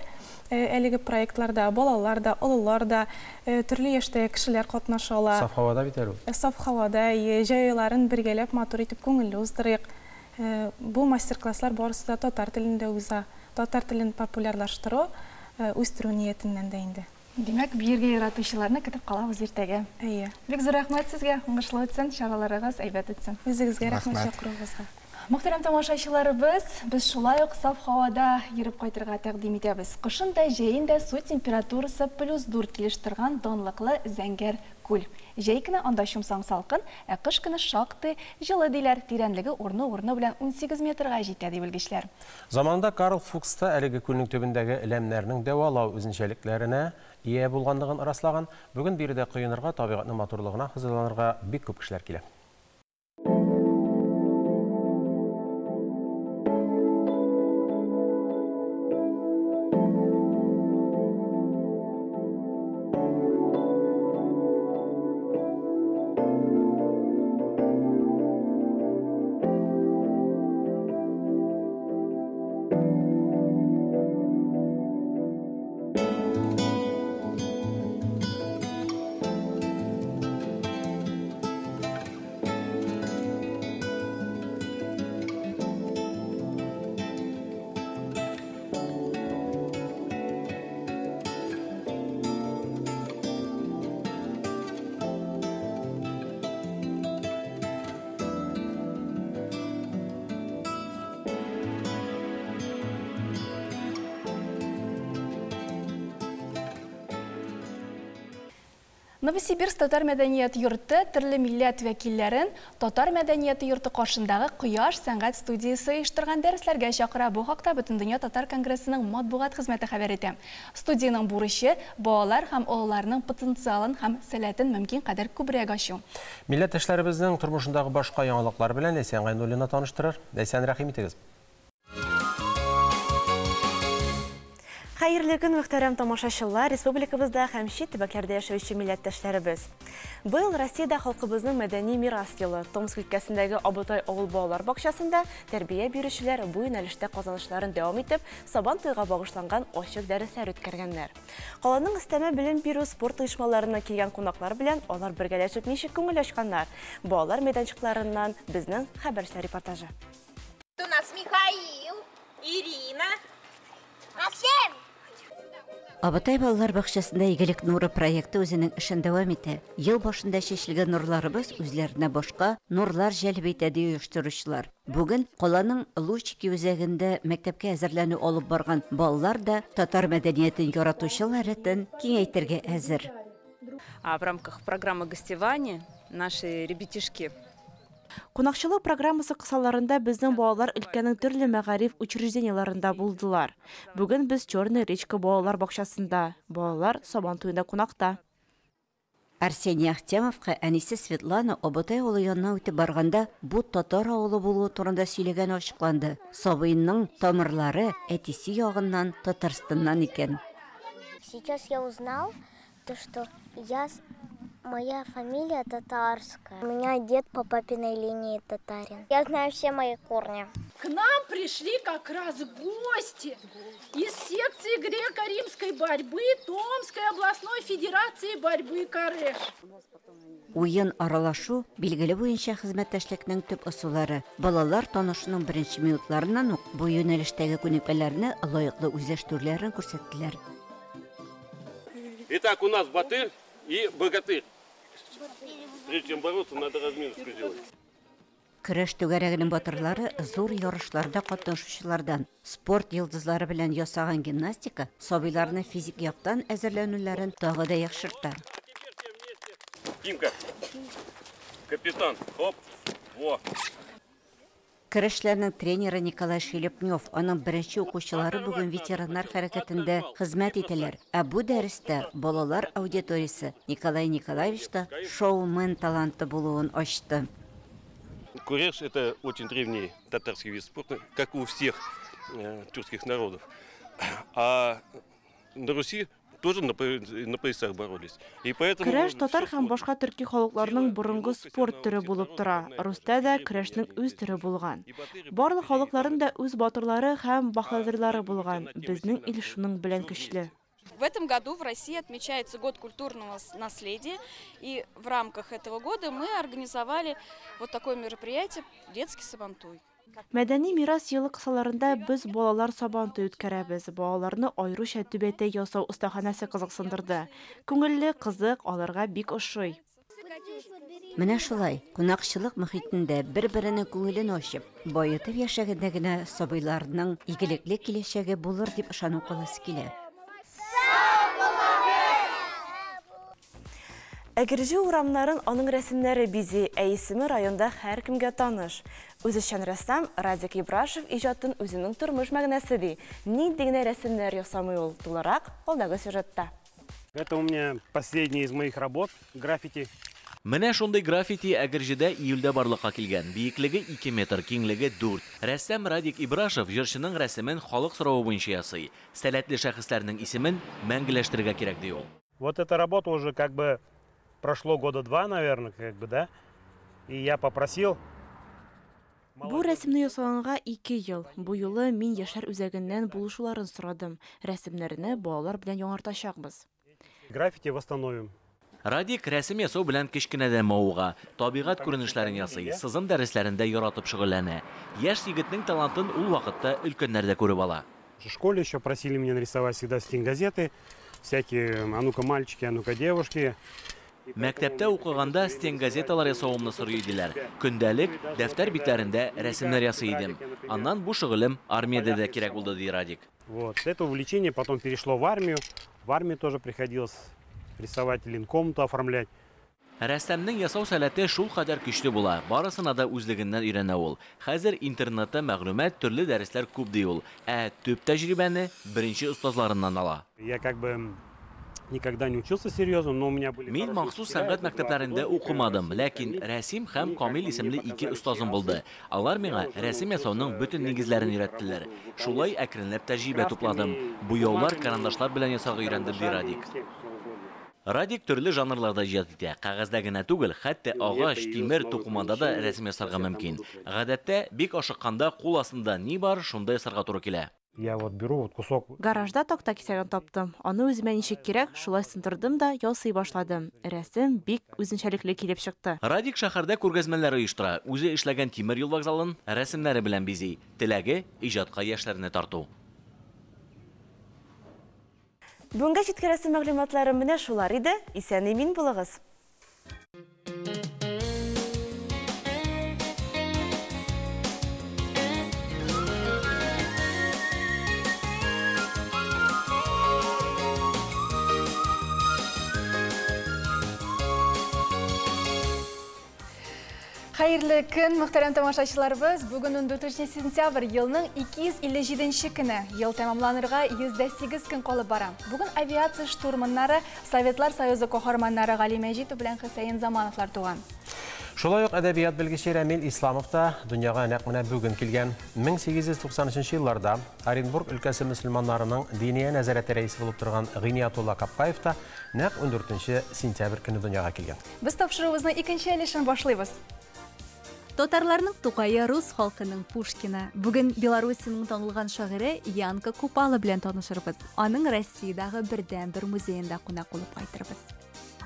Әлеге проектларда балалар да, олылар да, төрле яшьтәге кешеләр катнаша ала. Саф һавада бит әле ул. Саф һавада, әйе, җәй айларын бергәләп матур итеп күңелле уздырыйк. Бу мастер-класслар барысы да татар телендә уза. Татар телен популярлаштыру, үстерү ниятеннән дә инде. Димәк, биергә яратучыларны көтеп калабыз иртәгә. Әйе. Бик зур рәхмәт сезгә, уңышлы үтсен, чараларыгыз әйбәт үтсен. Үзегезгә рәхмәт чакыруыгызга. Мөхтәрәм тамашачыларыбыз, без шулай ук саф һавада йөреп кайтырга тәкъдим итәбез. Кышын да, җәен дә су температурасы плюс дүрт килеш торган данлыклы Зәңгәр күл. Җәй көне анда чумсаң салкын, ә кыш көне шактый җылы диләр, тирәнлеге урыны-урыны белән 18 метрга җитә, ди белгечләр. Заманында Карл Фукс та әлеге күлнең төбендәге ләмнәрнең дәвалау үзенчәлекләренә ия булганлыгын раслаган. Бүген биредә коенырга, табигатьнең матурлыгына хозурланырга бик күп кешеләр килә. Новосибирск татар мәдәният йорты төрле милләт вәкилләрен Татар мәдәнияте йорты каршындагы Кояш сәнгать студиясе оештырган дәресләргә чакыра. Бу хакта Бөтендөнья татар конгрессының матбугат хезмәте хәбәр итә. Студиянең бурычы, балалар һәм олыларның потенциалын һәм сәләтен мөмкин кадәр күбрәк ачу. Милләттәшләребезнең тормышындагы башка яңалыклар белән Ләйсән Гайнуллина таныштырыр. Ләйсән, рәхим итегез. Хәерле көн, мөхтәрәм тамашачылар, республикабызда һәм чит төбәкләрдә яшәүче милләттәшләребез. Быел Россиядә халкыбызның мәдәни мирас елы. Томск өлкәсендәге Абытай авыл балалар бакчасында тәрбия бирүчеләр бу юнәлештә казанышларын дәвам итеп, Сабан туйга багышланган ачык дәресләр үткәргәннәр. Каланың өстәмә белем бирү спорт оешмаларыннан килгән кунаклар белән алар бергәләшеп ничек күңел ачканнар? Балалар мәйданчыкларыннан безнең хәбәрчеләр репортажы. У нас Михаил, Ирина, Максим! Абытай балалар бакчасында Игелек нуры проекты үзенең эшен дәвам итә. Ел башында чәчелгән нурларыбыз үзләренә башка нурлар җәлеп итә, ди оештыручылар. Бүген каланың Лучики үзәгендә мәктәпкә әзерләнү алып барган балалар да татар мәдәниятен яратучылар рәтен киңәйтергә әзер. В рамках программы гостевания наши ребятишки Кунакчылык программасы кысаларында безнең балалар өлкәнең төрле мәгариф учреждениеләрендә булдылар. Бүген без Черная речка балалар бакчасында. Балалар Сабан туенда кунакта. Арсений Ахтямовка әнисе Светлана Абытай авылы яныннан үтеп барганда бу татар авылы булуы турында сөйләгәне ачыкланды. Сабыйның тамырлары әтисе ягыннан Татарстаннан икән. Сейчас я узнал, то, что я Моя фамилия татарская. У меня дед по папиной линии татарин. Я знаю все мои корни. К нам пришли как раз гости из секции греко-римской борьбы Томской областной федерации борьбы Кареш. Уен аралашу билгеле буенча хезмәттәшлекнең төп ысуллары. Балалар танышуның беренче минутларыннан ук бу юнәлештәге күнекмәләрне лаеклы үзләштерүләрен күрсәттеләр. Итак, у нас батыр и богатырь. Прежде чем бороться, надо разминочку сделать. Көрәш түгәрәгенең батырлары зур ярышларда катнашучылардан. Спорт йолдызлары белән ясаган гимнастика сабыйларны физик яктан әзерләнүләрен тагы да яхшырта. Тимка, капитан, хоп, во. Көрәшләрнең тренеры Николай Шелепнев, аның беренче укучылары бүген ветераннар хәрәкәтендә хезмәт итәләр. Ә бу дәрестә балалар аудиториясе Николай Николаевичта шоумен таланты булуын ачты. Куреш – это очень древний татарский вид спорта, как у всех тюркских народов. А на Руси тоже на поясах боролись. И поэтому Көрәш татар һәм башка төрки халыкларның борынгы спорт төре булып тора. Русьта да көрәшнең үз төре булган. Барлык халыкларның да үз батырлары һәм баһадирлары булган. Безнең ил шуның белән көчле. В этом году в России отмечается год культурного наследия, и в рамках этого года мы организовали вот такое мероприятие «Детский сабантуй». Мәдәни мирас елы кысаларында без балалар сабантуй үткәрәбез. Балаларны аеруча түбәтәй ясау остаханәсе кызыксындырды. Күңелле, кызык, аларга бик ошый. Менә шулай, кунакчылык мохитендә бер-беренең күңелен ачып, баетып яшәгәндә генә сабыйларның игелекле киләчәге булыр дип ышану каласы килә. Әгерҗе урамнарын аның рәсемнәре бизи, ә исеме районда һәркемгә таныш. Үзешчән рәссам Радик Ибрашев иҗатын үзенең тормыш мәгънәсе ди. Нинди генә рәсемнәр ясамый ул, тулырак алдагы сюжетта. Это у меня последний из моих работ, граффити. Менә шундый граффити Әгерҗедә июльдә барлыкка килгән. Биеклеге 2 метр, киңлеге 4. Рәссам Радик Ибрашев җырчының рәсемен халык соравы буенча ясый. Сәләтле шәхесләрнең исемен мәңгеләштерергә кирәк ди ул. Вот эта работа уже как бы прошло года два, наверное, как бы, да? И я попросил. Бу рәсемне ясаганга 2 ел. Бу юлы мин яшьләр үзәгеннән булышуларын сорадым. Рәсемнәрне балалар белән яңартачакбыз. Граффити восстановим. Радик рәсем ясау белән кечкенәдән мавыга, табигать күренешләрен ясый, сызым дәресләрендә яратып шөгыльләнә. Яшь егетнең талантын ул вакытта өлкәннәр дә күреп ала. В школе еще просили меня нарисовать всегда стенгазеты, всякие, а ну-ка мальчики, а ну-ка девушки. Мәктәптә укыганда стенгазеталар ясавымны сорый иделәр. Көндәлек дәфтәр битләрендә рәсемнәр ясый идем. Аннан бу шөгылем армиядә дә кирәк булды, ди Радик. Вот, это увлечение потом перешло в армию. В армии тоже приходилось рисовать, линкомнату оформлять. Рәссамның ясау сәләте шул кадәр көчле була. Барысына да үзлегеннән өйрәнә ул. Хәзер интернетта мәгълүмат, төрле дәресләр күп ди ул. Ә төп тәҗрибәне беренче остазларыннан ала. Я как бы никогда не учился серьезно, но у меня были Мин махсус сәнгать мәктәпләрендә укымадым, ләкин Рәсим һәм Камил исемле ике остазым булды. Алар миңа рәсем ясауның бөтен нигезләрен өйрәттеләр. Шулай әкренләп тәҗрибә тупладым. Буяулар, карандашлар белән ясарга өйрәндем, ди Радик. Радик төрле жанрларда иҗат итә. Кәгазьдә генә түгел, хәтта агач, тимер, тукымада да рәсем ясарга мөмкин. Гадәттә, бик ашыкканда кул астында ни бар, шунда ясарга туры килә. Я вот беру вот кусок. Гаражда такта кисәген таптым. Аны үземә ничек кирәк, шулай сындырдым да ясый башладым. Рәсем бик үзенчәлекле килеп чыкты. Радик шәһәрдә күргәзмәләр оештыра. Үзе эшләгән тимер юл вокзалын рәсемнәре белән бизи. Теләге иҗатка яшьләрне тарту. Бүгенгә җиткерәсе мәгълүматларым менә шулар иде. Исән-имин булыгыз. Хәерле көн, мөхтәрәм тамашачыларыбыз. Бүген 14 сентябрь, елның 257 көне. Ел тәмамланырга 108 көн калып бара. Бүген авиация штурманнары, Советлар Союзы каһарманнары Гали Мәҗитов белән Хөсәен Замановлар туган. Шулай ук әдәбият белгече Рәмил Исламов та дөньяга нәкъ менә бүген килгән. 1893 елларда Оренбург өлкәсе мөселманнарының диния нәзарәте рәисе булып торган Гыйниятулла Капкаев та нәкъ 14 сентябрь көне дөньяга килгән. Без тапшыруыбызның икенче өлешен башлыйбыз. Татарларның Тукае, рус халкының Пушкины. Бүген Белоруссиянең танылган шагыйре Янка Купала белән танышырбыз. Аның Россиядәге бердәнбер музеенда кунак булып кайтырбыз.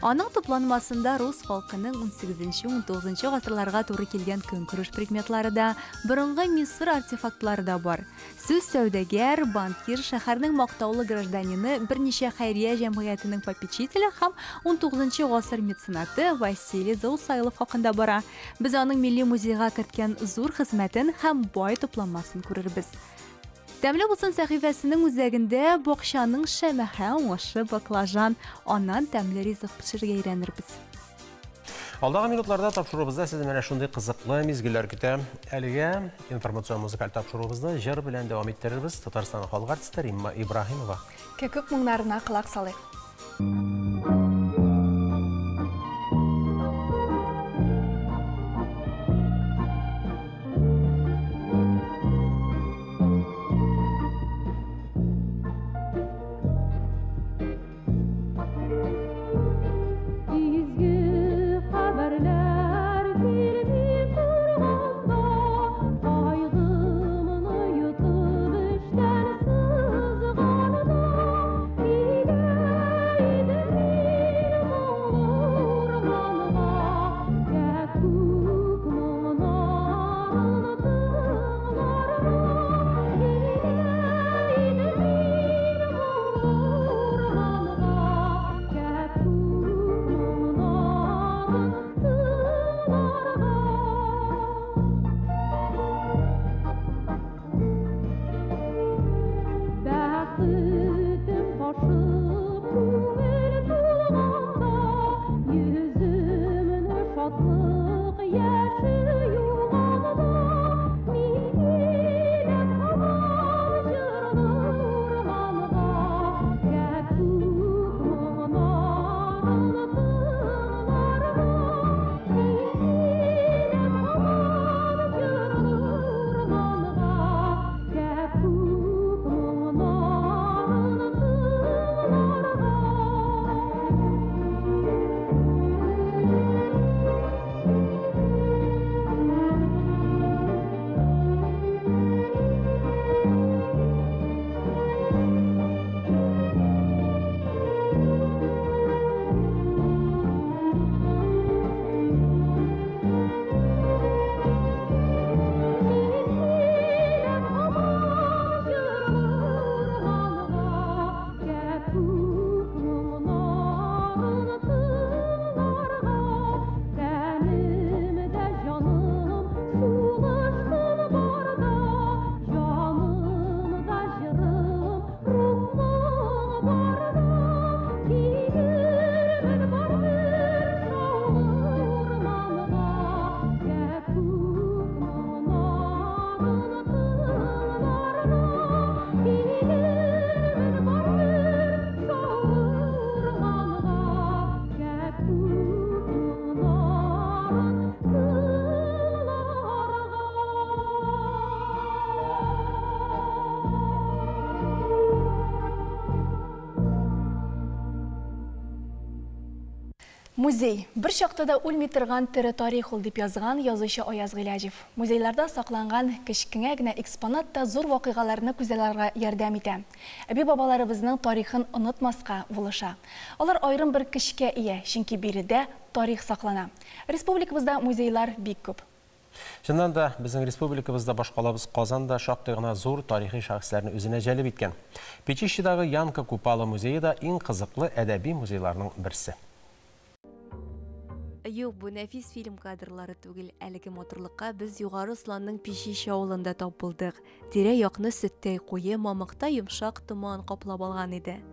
Аның тупланмасында рус халкының 18-19 гасырларга туры килгән көнкүреш предметлары да, борынгы Мисыр артефактлары да бар. Сүз сәүдәгәр, банкир, шәһәрнең мактаулы гражданины, берничә хәйрия җәмгыятенең попечителе һәм 19 гасыр меценаты Василий Заусайлов хакында бара. Без аның Милли музейга керткән зур хезмәтен һәм бай тупланмасын күрербез. Тәмле булсын сәхифәсенең үзәгендә бакчаның шәмәхә уңышы баклажан, аннан тәмле ризык пешерергә өйрәнербез. Алдагы минутларда тапшыруыбызда сезне менә шундый кызыклы мизгелләр көтә. Әлегә информацион музыкаль тапшыруыбызны җыр белән дәвам иттерербез. Татарстан халык артисты Римма Ибраһимова. Кәкүк моңнарына колак салыйк. Изге хәбәрләр килми торганда, кайгымны йотып эштән сызганда, килә идем мин моңлы урманга, кәккүк моңнарын тыңларга. Килә идем мин моңлы урманга, кәккүк моңнарын тыңларга. Бәхетем ташып күңел тулганда, йөземне шатлык яше юганда, мин киләм һаман җырлы урманга, кәккүк моңнарын тыңларга. Мин киләм һаман җырлы урманга, кәккүк моңнарын тыңларга. Мин киләм һаман җырлы урманга, кәккүк моңнарын тыңларга. Тәнем дә җаным сулыш барда, җаным да җырым, рух-моң барда. Килермен барыбер шаулы урманга, кәккүк моңнарын тыңларга. Килермен барыбер шаулы урманга, кәккүк моңнарын Музей бер чакта да үлми торган тере тарих ул дип язган язучы Аяз Гыйләҗев. Музейларда сакланган кечкенә генә экспонат та зур вакыйгаларны күзалларга ярдәм итә. Әби-бабаларыбызның тарихын онытмаска булыша. Алар аерым бер көчкә ия, чөнки биредә тарих саклана. Республикабызда музейлар бик күп. Чыннан да, безнең республикабызда башкалабыз Казан да шактый гына зур тарихи шәхесләрне үзенә җәлеп иткән. Печищедагы Янка Купала музее да иң кызыклы әдәби музейларның берсе. Юк, бу нәфис фильм кадрлары түгел. Әлеге матурлыкка без Югары Осланның Печище авылында тап булдык. Тирә-якны сөттәй куе, мамыктай йомшак томан каплап алган иде.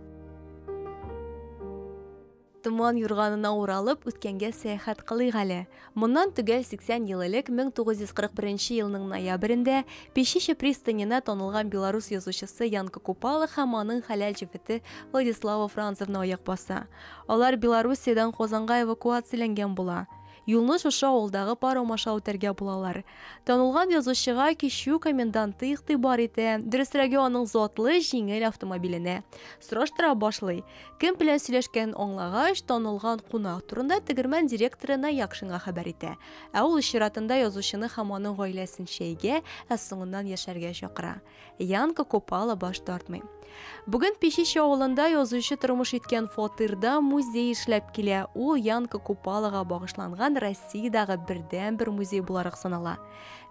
Томан юрганына уралып, үткәнгә сәяхәт кылыйк әле. Моннан төгәл 80 ел элек 1941 елның ноябрендә Печище пристанена танылган белорус язучысы Янка Купала һәм аның хәләл җефете Владислава Францевна аяк баса. Алар Белоруссиядән Казанга эвакуацияләнгән була. Юлны шушы авылдагы паром аша үтәргә булалар. Танылган язучыга кичү коменданты игътибар итә, дөресрәге аның затлы җиңел автомобиленә. Сораштыра башлый. Кем белән сөйләшкәнен аңлагач, танылган кунак турында тегермән директоры Наякшинга хәбәр итә. Ә ул үз чиратында язучыны һәм аның гаиләсен чәйгә, ә соңыннан яшәргә чакыра. Янка Купала баш тартмый. Бүген Печище авылында язучы тормыш иткән фатирда музей эшләп килә. Ул Янка Купалага багышланган Россиядәге бердәнбер музей буларак санала.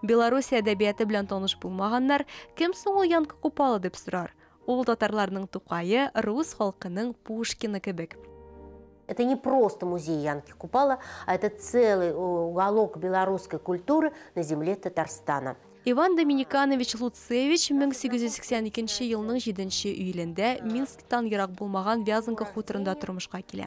Белоруссия әдәбияты белән таныш булмаганнар, кем соң ул Янка Купала дип сорар. Ул татарларның Тукае, рус халкының Пушкины кебек. Это не просто музей Янки Купала, а это целый уголок белорусской культуры на земле Татарстана. Иван Доминиканович Луцевич 1882 елның 7 июлендә Минсктан ерак булмаган Вязанка хуторында тормышка килә.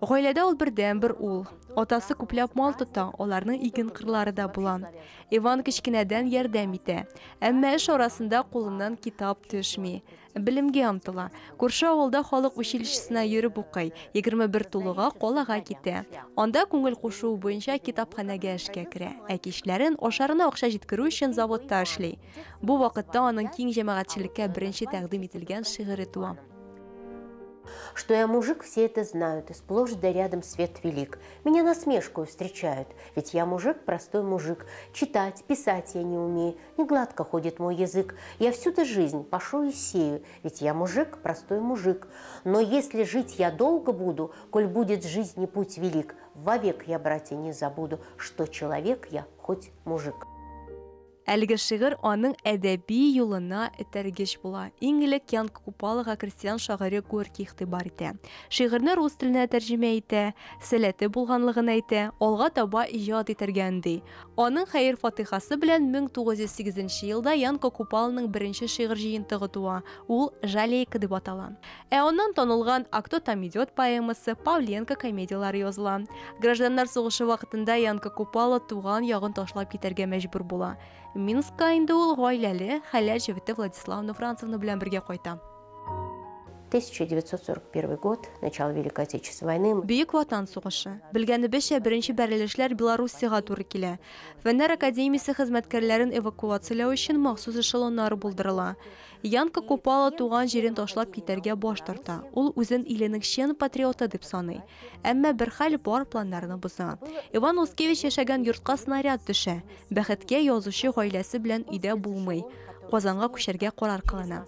Гаиләдә ул бердәнбер ул. Атасы күпләп мал тота, аларның иген кырлары да була. Иван кечкенәдән ярдәм итә. Әмма эш арасында кулыннан китап төшми. Белемгә омтыла. Күрше авылда халык училищесына йөреп укый. 21 тулуга калага китә. Анда күңел кушуы буенча китапханәгә эшкә керә. Ә кичләрен ашарына акча җиткерү өчен заводта эшли. Бу вакытта аның киң җәмәгатьчелеккә беренче тәкъдим ителгән шигыре туа. Что я мужик, все это знают, и сплошь да рядом свет велик. Меня насмешкою встречают, ведь я мужик, простой мужик. Читать, писать я не умею, не гладко ходит мой язык. Я всю-то жизнь пашу и сею, ведь я мужик, простой мужик. Но если жить я долго буду, коль будет жизни путь велик, вовек я, братья, не забуду, что человек я, хоть мужик. Әлеге шигырь аның әдәби юлына этәргеч була. Иң элек Янка Купалага крестьян шагыйре Горький игътибар итә. Шигырьне рус теленә тәрҗемә итә, сәләте булганлыгын әйтә, алга таба иҗат итәргә өнди. Аның хәер-фатыйхасы белән 1908 нче елда Янка Купаланың беренче шигырь җыентыгы туа, ул Жалейка дип атала. Ә аннан танылган А кто там идет поэмасы, Павленко комедияләре языла. Гражданнар сугышы вакытында Янка Купала туган ягын ташлап китәргә мәҗбүр була. Минскка инде ул гаиләле, хәләл җефете Владиславна Францевна белән бергә кайта. 1941 год, начало Великой Отечественной войны. Бөек Ватан сугышы. Белгәнебезчә, беренче бәрелешләр Белоруссиягә туры килә. Фәннәр академиясе хезмәткәрләрен эвакуацияләү өчен махсус эшелоннар булдырыла. Янка Купала туган җирен ташлап китәргә баш тарта. Ул үзен иленең чын патриоты дип саный. Әмма бер хәл бар планнарны боза. Иван Луцкевич яшәгән йортка снаряд төшә. Бәхеткә, язучы гаиләсе белән өйдә булмый. Казанга күчәргә карар кылына.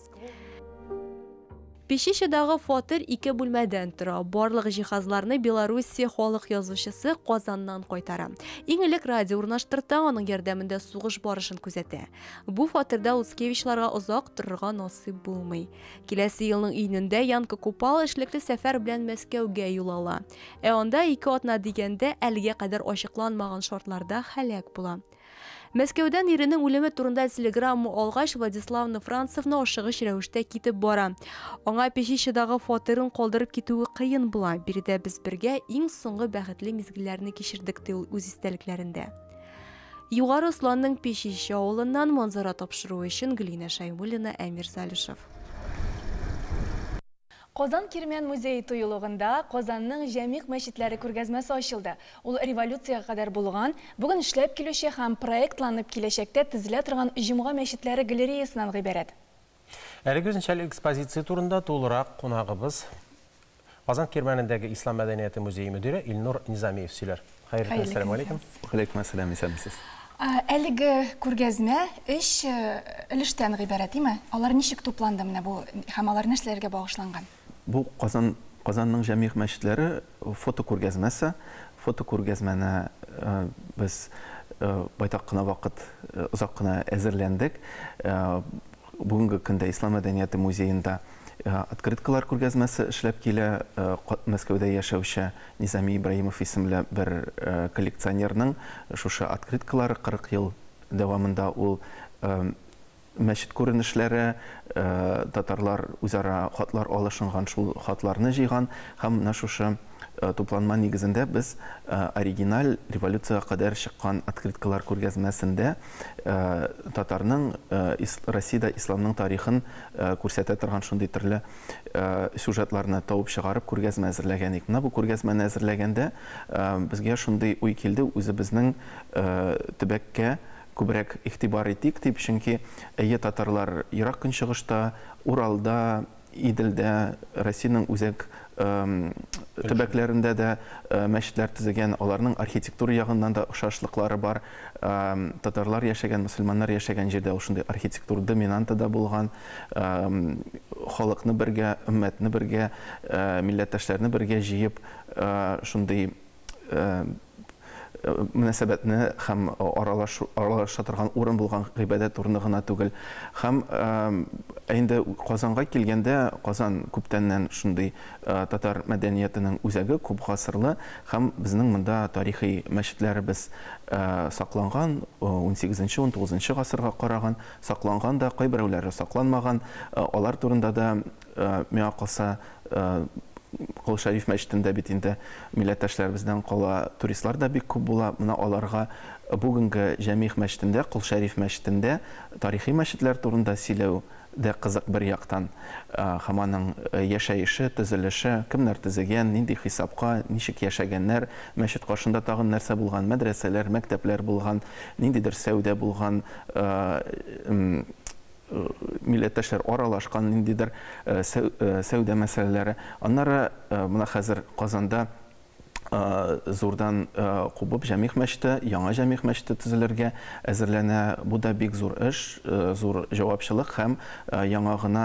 Печищедагы фатир ике бүлмәдән тора. Барлык җиһазларны Белоруссия халык язучысы Казаннан кайтара. Иң элек радио урнаштырта, аның ярдәмендә сугыш барышын күзәтә. Бу фатирда Луцкевичларга озак торырга насыйп булмый. Киләсе елның июнендә Янка Купала эшлекле сәфәр белән Мәскәүгә юл ала. Ә анда ике атна дигәндә әлегә кадәр ачыкланмаган шартларда һәлак була. Мәскәүдән иренең үлеме турында телеграмма алгач, Владиславна Францевна ашыгыч рәвештә китеп бара. Аңа Печищедагы фатирын калдырып китүе кыен була. Биредә без бергә иң соңгы бәхетле мизгелләрне кичердек, ди ул үз истәлекләрендә. Югары Осланның Печище авылыннан Манзара тапшыруы өчен Гөлинә Шәймуллина, Әмир Залишев. Казан Кирмән музее тыюлыгында Казанның җәмигъ мәчетләре күргәзмәсе ачылды. Ул революциягә кадәр булган, бүген эшләп килүче һәм проектланып киләчәктә төзелә торган җомга мәчетләре галереясыннан гыйбарәт. Әлеге үзенчәлекле экспозиция турында тулырак кунагыбыз, Казан Кирмәнендәге Ислам мәдәнияте музее мөдире Илнур Низамиев сөйләр. Хәерле көн, әссәламү алейкум. Вәгаләйкүм әссәлам, исәнмесез. Әлеге күргәзмә өч өлештән гыйбарәт, димме? Алар ничек тупланды менә бу һәм алар нәрсәләргә багышланган? Бу Казан Казанның җәмигъ мәчетләре фотокүргәзмәсе. Фотокүргәзмәне без байтак кына вакыт, озак кына әзерләндек. Бүгенге көндә Ислам мәдәнияте музеенда открыткалар күргәзмәсе эшләп килә. Мәскәүдә яшәүче Низами Ибраһимов исемле бер коллекционерның шушы открыткалары 40 ел дәвамында ул мәчет күренешләре, татарлар үзара хатлар алышынган, шул хатларны җыйган һәм менә шушы тупланма нигезендә без оригиналь революциягә кадәр чыккан открыткалар күргәзмәсендә татарның Россиядә исламның тарихын күрсәтә торган шундый төрле сюжетларны табып чыгарып күргәзмә әзерләгән идек. Менә бу күргәзмәне әзерләгәндә безгә шундый уй килде, үзебезнең төбәккә күбрәк игътибар итик дип, чөнки әйе, татарлар Ерак Көнчыгышта, Уралда, Иделдә, Россиянең үзәк төбәкләрендә дә мәчетләр төзегән, аларның архитектура ягыннан да охшашлыклары бар. Татарлар яшәгән, мөселманнар яшәгән җирдә ул шундый архитектура доминанты да булган. Халыкны бергә, өммәтне бергә, милләттәшләрне бергә җыеп, шундый мөнәсәбәтне һәм аралаша торган урын булган гыйбадәт урыны гына түгел. Һәм инде Казанга килгәндә, Казан күптәннән шундый татар мәдәниятенең үзәге, күп гасырлы, һәм безнең монда тарихи мәчетләребез сакланган, 18-19 гасырга караган, сакланган да, кайберәүләре сакланмаган. Алар турында да, миңа калса, Кол Шәриф мәчетендә бит инде милләттәшләребездән кала туристлар да бик күп була. Менә аларга бүгенге Җәмигъ мәчетендә, Кол Шәриф мәчетендә тарихи мәчетләр турында сөйләү дә кызык бер яктан. Һәм аның яшәеше, төзелеше, кемнәр төзегән, нинди хисапка, ничек яшәгәннәр, мәчет каршында тагын нәрсә булган, мәдрәсәләр, мәктәпләр булган, ниндидер сәүдә булган, милләттәшләр аралашкан ниндидер сәүдә мәсьәләләре. Аннары менә хәзер Казанда зурдан кубып Җәмигъ мәчете, яңа Җәмигъ мәчете төзелергә әзерләнә. Бу да бик зур эш, зур җавапчылык һәм яңа гына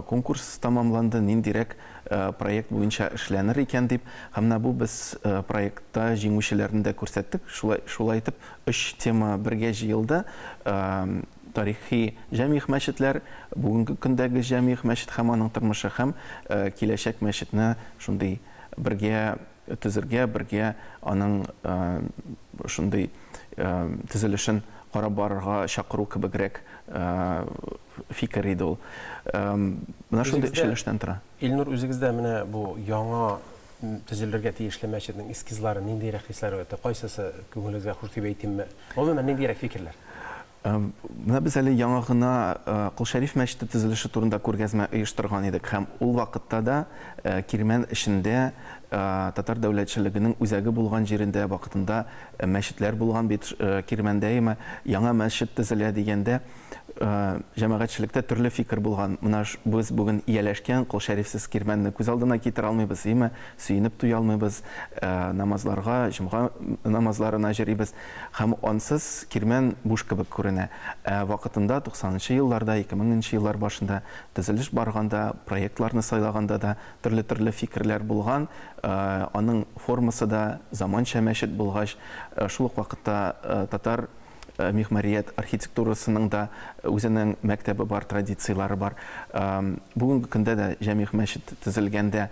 конкурс тамамланды, ниндирәк проект буенча эшләнер икән дип. Һәм менә бу без проектта җиңүчеләрне дә күрсәттек. Шулай итеп өч тема бергә җыелды. Тарихи җәмигъ мәчетләр, бүгенге көндәге җәмигъ мәчет һәм аның тормышы һәм киләчәк мәчетне шундый бергә төзергә, бергә аның шундый төзелешен карап барырга чакыру кебегрәк фикер иде ул. Менә шундый өч өлештән тора. Илнур, үзегездә менә бу яңа төзелергә тиешле мәчетнең эскизлары ниндирәк хисләр уятты? Кайсысы күңелегезгә хуш дип әйтимме? Гомумән, ниндирәк фикерләр? Менә без әле яңа гына Кол Шәриф мәчете төзелеше турында күргәзмә оештырган идек һәм ул вакытта да Кирмән эчендә татар дәүләтчелегенең үзәге булган җирендә вакытында мәчетләр булган бит Кирмәндәеме, яңа мәчет төзелә дигәндә җәмәгатьчелектә төрле фикер булган. Менә без бүген ияләшкән Кол Шәрифсез Кирмәнне күз алдына китерә алмыйбыз, име, сөенеп туя алмыйбыз, намазларга, җомга намазларына йөрибез. Һәм ансыз Кирмән буш кебек күренә. Ә вакытында 90-нчы елларда, 2000-нче еллар башында төзелеш барганда, проектларны сайлаганда да төрле-төрле фикерләр булган. Аның формасы да заманча мәчет булгач, шул ук вакытта татар мигъмарият архитектурасының да үзенең мәктәбе бар, традицияләре бар. Бүгенге көндә дә Җәмигъ мәчет төзелгәндә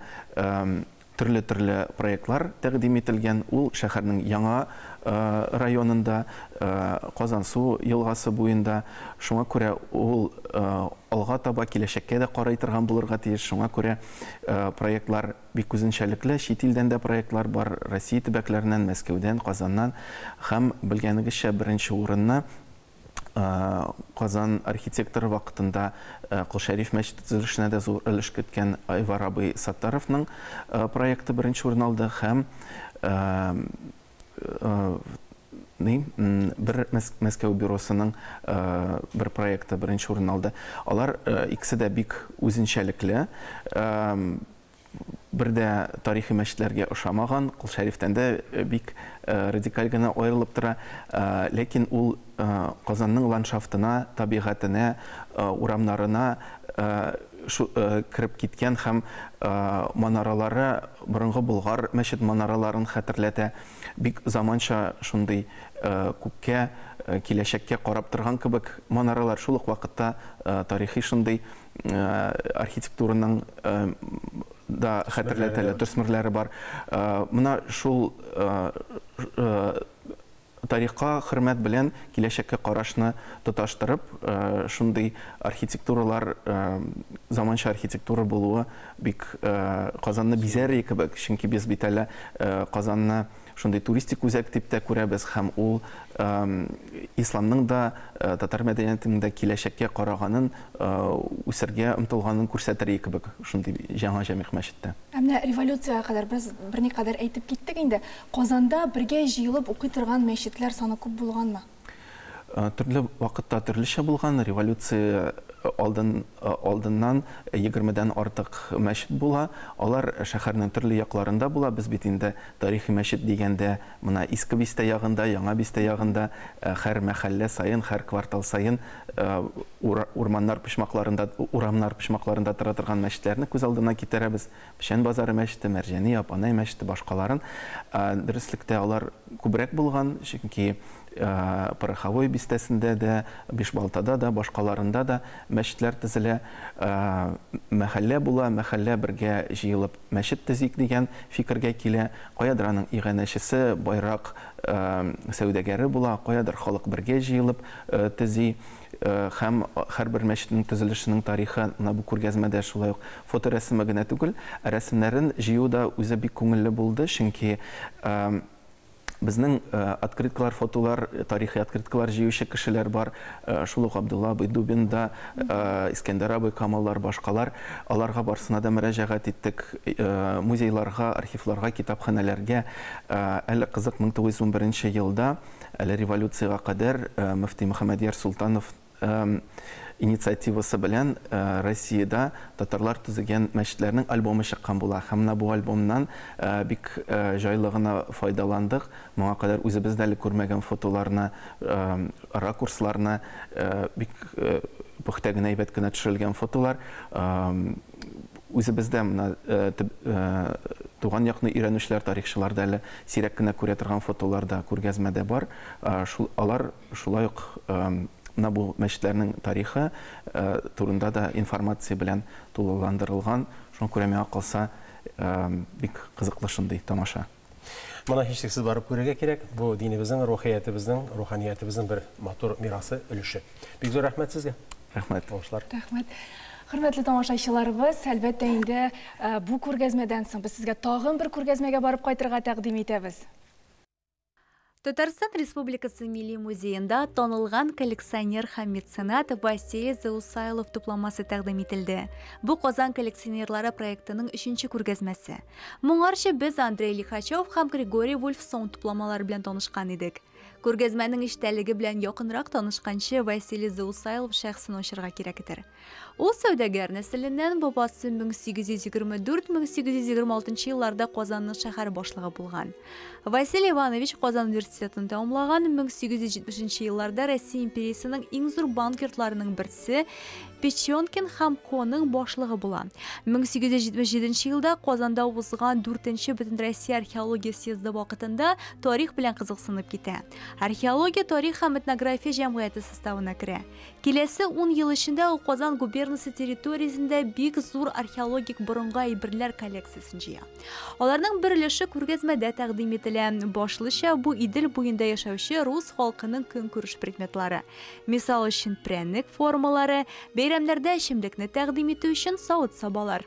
төрле-төрле проектлар тәкъдим ителгән. Ул шәһәрнең яңа районында, Казансу елгасы буенда. Шуңа күрә ул алга таба киләчәккә дә карый торган булырга тиеш. Шуңа күрә проектлар бик үзенчәлекле. Чит илдән дә проектлар бар, Россия төбәкләреннән, Мәскәүдән, Казаннан. Һәм белгәнегезчә, беренче урынны Казан архитекторы вакытында Кол Шәриф мәчете төзелешенә дә зур өлеш керткән Айвар абый Саттаровның проекты беренче урын алды һәм бер Мәскәү бюросының бер проекты беренче урын алды. Алар икесе дә бик үзенчәлекле. Бер дә тарихи мәчетләргә ошамаган, Кол Шәрифтән дә бик радикаль генә аерылып тора. Ләкин ул Казанның ландшафтына, табигатенә, урамнарына кереп киткән һәм манаралары борынгы Болгар мәчет манараларын хәтерләтә. Бик заманча шундый күккә, киләчәккә карап торган кебек манаралар, шул ук вакытта тарихи шундый архитектураның да хәтерләтәләр, төсмерләре бар. Менә шул Тарихка хөрмәт белән киләчәккә карашны тоташтырып, шундый архитектуралар, заманча архитектура булуы бик Казанны бизәр кебек, чөнки без бит әле Казанны шундый туристик үзәк дип тә күрәбез, һәм ул исламның да, татар мәдәниятенең дә киләчәккә караганын, үсәргә омтылганын күрсәтер кебек шундый яңа җәмигъ мәчеттә. Ә менә революциягә кадәр без берникадәр әйтеп киттек инде. Казанда бергә җыелып укый торган мәчетләр саны күп булганмы? Төрле вакытта төрлечә булган. Революция алдыннан 20дән артык мәчет була. Алар шәһәрнең төрле якларында була. Без бит инде тарихи мәчет дигәндә менә Иске бистә ягында, Яңа бистә ягында, һәр мәхәллә саен, һәр квартал саен урманнар почмакларында, урамнар почмакларында тора торган мәчетләрне күз алдына китерәбез. Печән базары мәчете, Мәрҗани, Апанай мәчете, башкаларын. Дөреслектә алар күбрәк булган, чөнки Пороховой бистәсендә дә, Бишбалтада да, башкаларында да мәчетләр төзелә. Мәхәллә була, мәхәллә бергә җыелып мәчет төзик дигән фикергә килә. Каядыр аның иганәчесе, байрак сәүдәгәре була, каядыр халык бергә җыелып төзи. Һәм һәрбер мәчетнең төзелешенең тарихы менә бу күргәзмәдә шулай ук фоторәсеме генә түгел, рәсемнәрен җыю да үзе бик күңелле булды, чөнки безнең открыткалар, фотолар, тарихи открыткалар җыючы кешеләр бар. Шул ук Абдулла абый Дубин да, Искәндәр абый Камаллар, башкалар. Аларга барсына да мөрәҗәгать иттек. Музейларга, архивларга, китапханәләргә. Әле кызык, 1911 елда, әле революциягә кадәр мөфти Мөхәммәдьяр Султанов инициативасы белән Россиядә татарлар төзегән мәчетләрнең альбомы чыккан була. Һәм менә бу альбомнан бик җайлы гына файдаландык. Моңа кадәр үзебез дә әле күрмәгән фотоларны, ракурсларны, бик пөхтә генә, әйбәт кенә төшерелгән фотолар. Үзебездә менә туган якны өйрәнүчеләр, тарихчылар да әле сирәк кенә күрә торган фотолар да күргәзмәдә бар. Алар шулай ук менә бу мәчетләрнең тарихы турында да информация белән тулыландырылган. Шуңа күрә миңа калса, бик кызыклы шундый тамаша. Моны һичшиксез барып күрергә кирәк. Бу динебезнең, рухиятебезнең, руханиятебезнең бер матур мирасы, өлеше. Бик зур рәхмәт сезгә. Рәхмәт. Уңышлар. Рәхмәт. Хөрмәтле тамашачыларыбыз, әлбәттә инде бу күргәзмәдән соң без сезгә тагын бер күргәзмәгә барып кайтырга тәкъдим итәбез. Татарстан Республикасы Милли музеенда танылган коллекционер һәм меценат Василий Заусайлов тупламасы тәкъдим ителде. Бу Казан коллекционерлары проектының 3нче күргәзмәсе. Моңарчы без Андрей Лихачев һәм Григорий Вольфсон тупламалары белән танышкан идек. Күргәзмәнең эчтәлеге белән якынрак танышканчы Василий Заусайлов шәхсен ачырга кирәктер. Ул сәүдәгәр нәселеннән, бабасы 1824-1826 елларда Казанның шәһәр башлыгы булган. Василий Иванович Казан университетын тәмамлаган, 1870 елларда Россия империясының иң зур банк йортларының берсе Печенкин һәм Коның башлыгы була. 1877 елда Казанда узган 4нче Бөтенроссия археология съезды вакытында тарих белән кызыксынып китә. Археология, тарих һәм этнография җәмгыяте составына керә. Киләсе 10 ел эчендә ул Казан губернасы территориясендә бик зур археологик борынгы әйберләр коллекциясен җыя. Аларның бер өлеше күргәзмәдә тәкъдим ителә. Башлыча бу Идел буенда яшәүче рус халкының көнкүреш предметлары. Мисал өчен прәннек формалары, бәйрәмнәрдә эчемлекне тәкъдим итү өчен савыт-сабалар.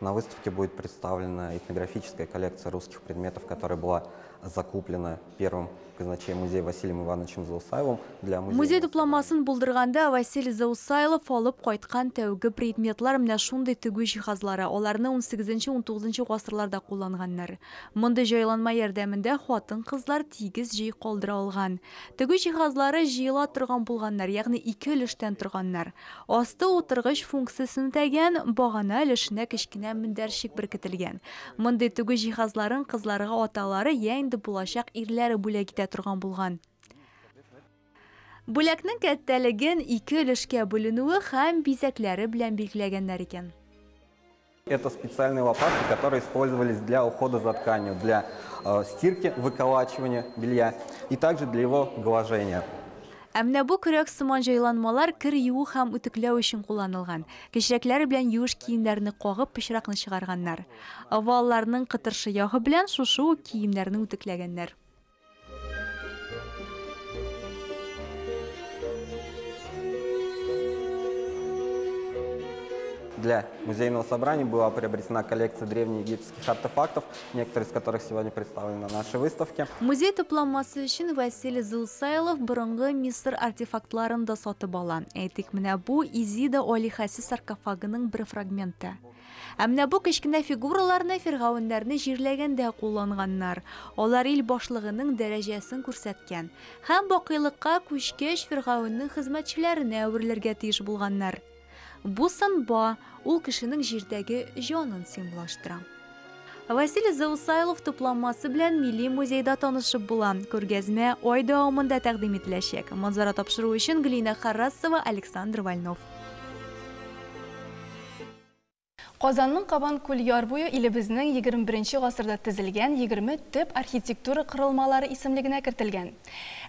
На выставке будет представлена этнографическая коллекция русских предметов, которая была закуплена первым казначеем музея Василием Ивановичем Заусайловым для музея. Музей тупламасын булдырганда Василий Заусайлов алып кайткан тәүге предметлар менә шундый тегү җиһазлары. Аларны 18-19 гасырларда кулланганнар. Мондый җайланма ярдәмендә хатын-кызлар тигез җый калдыра алган. Тегү җиһазлары җыела торган булганнар, ягъни ике өлештән торганнар. Асты утыргыч функциясен үтәгән, багана өлешенә кечкенә мендәрчек беркетелгән. Мондый тегү җиһазларын кызларга аталары я инде булачак ирләре бүләк итә торган булган. Бүләкнең кәттәлеген ике өлешкә бүленүе һәм бизәкләре белән билгеләгәннәр икән. Это специальные лопатки, которые использовались для ухода за тканью, для стирки, выколачивания белья и также для его глажения. Ә менә бу көрәк сыман җайланмалар кер юу һәм үтүкләү өчен кулланылган. Кечерәкләр белән юеш киемнәрне кагып, пычракны чыгарганнар. Валларның кытыршы ягы белән шушы ук киемнәрне үтүкләгәннәр. Для музейного собрания была приобретена коллекция древнеегипетских артефактов, некоторые из которых сегодня представлены на нашей выставке. Музей тупланмасы өчен Василий Заусайлов борынгы Мисыр артефактларын да сатып ала. Әйтик, менә бу Изида алиһәсе саркофагының бер фрагменты. Ә менә бу кечкенә фигураларны фиргавеннәрне җирләгәндә кулланганнар. Алар ил башлыгының дәрәҗәсен күрсәткән һәм бакыйлыкка күчкәч фиргавеннең хезмәтчеләренә әверелергә тиеш булганнар. Бу сын Ба, ул кешенең җирдәге җанын символлаштыра. Василий Заусайлов тупланмасы белән Милли музейда танышып була. Күргәзмә ай дәвамында тәкъдим ителәчәк. Манзара тапшыруы өчен Глина Харасова, Александр Вольнов. Казанның Кабан күл яр буе илебезнең 21 гасырда төзелгән 20 төп архитектура корылмалары исемлегенә кертелгән.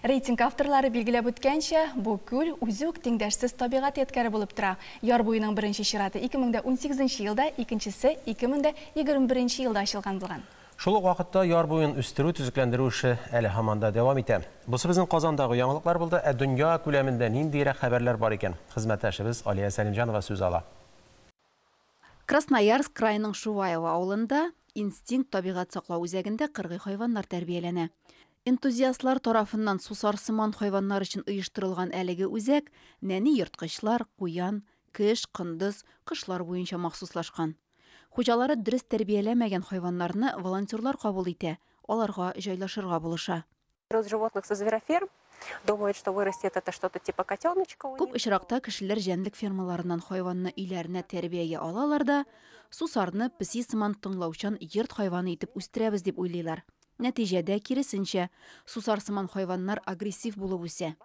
Рейтинг авторлары билгеләп үткәнчә, бу күл үзе үк тиңдәшсез табигать ядкәре булып тора. Яр буеның беренче чираты 2018 елда, икенчесе 2021 елда ачылган булган. Шул ук вакытта яр буен үстерү, төзекләндерү эше әле һаман да дәвам итә. Бусы безнең Казандагы яңалыклар булды, ә дөнья күләмендә ниндирәк хәбәрләр бар икән? Хезмәттәшебез Алия Сәлимҗанова сүз ала. Красноярск краеның Шуваево авылында Инстинкт табигать саклау үзәгендә кыргый хайваннар тәрбияләнә. Энтузиастлар тарафыннан сусар сыман хайваннар өчен оештырылган әлеге үзәк нәни ерткычлар, куян, кеш, кондыз, кошлар буенча махсуслашкан. Хуҗалары дөрес тәрбияләмәгән хайваннарны волонтерлар кабул итә, аларга җайлашырга булыша. Берут животных со звероферм, думают, что вырастет это что-то типа котеночка у Күп них. очракта кешеләр җәнлек фермаларыннан хайванны өйләренә тәрбиягә алалар да, сусарны песи сыман тыңлаучан йорт хайваны итеп үстерәбез дип уйлыйлар. Нәтиҗәдә киресенчә, сусар сыман хайваннар агрессив булып үсә.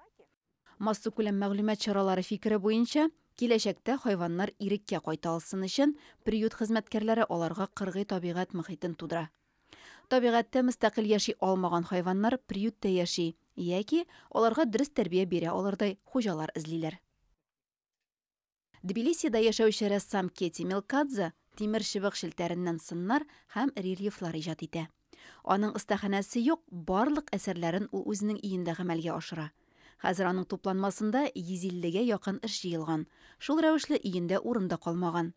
Массакүләм мәгълүмат чаралары фикере буенча, киләчәктә хайваннар иреккә кайта алсын өчен приют хезмәткәрләре аларга кыргый табигать мохитен тудыра. Табигатьтә мөстәкыйль яши алмаган хайваннар приютта яши, яки аларга дөрес тәрбия бирә алырдай хуҗалар эзлиләр. Тбилисида яшәүче рәссам Кети Мелкадзе тимер чыбык челтәреннән сыннар һәм рельефлар иҗат итә. Аның остаханәсе юк, барлык әсәрләрен ул үзенең өендә гамәлгә ашыра. Хәзер аның тупланмасында 150-гә якын эш җыелган. Шул рәвешле өендә урын да калмаган.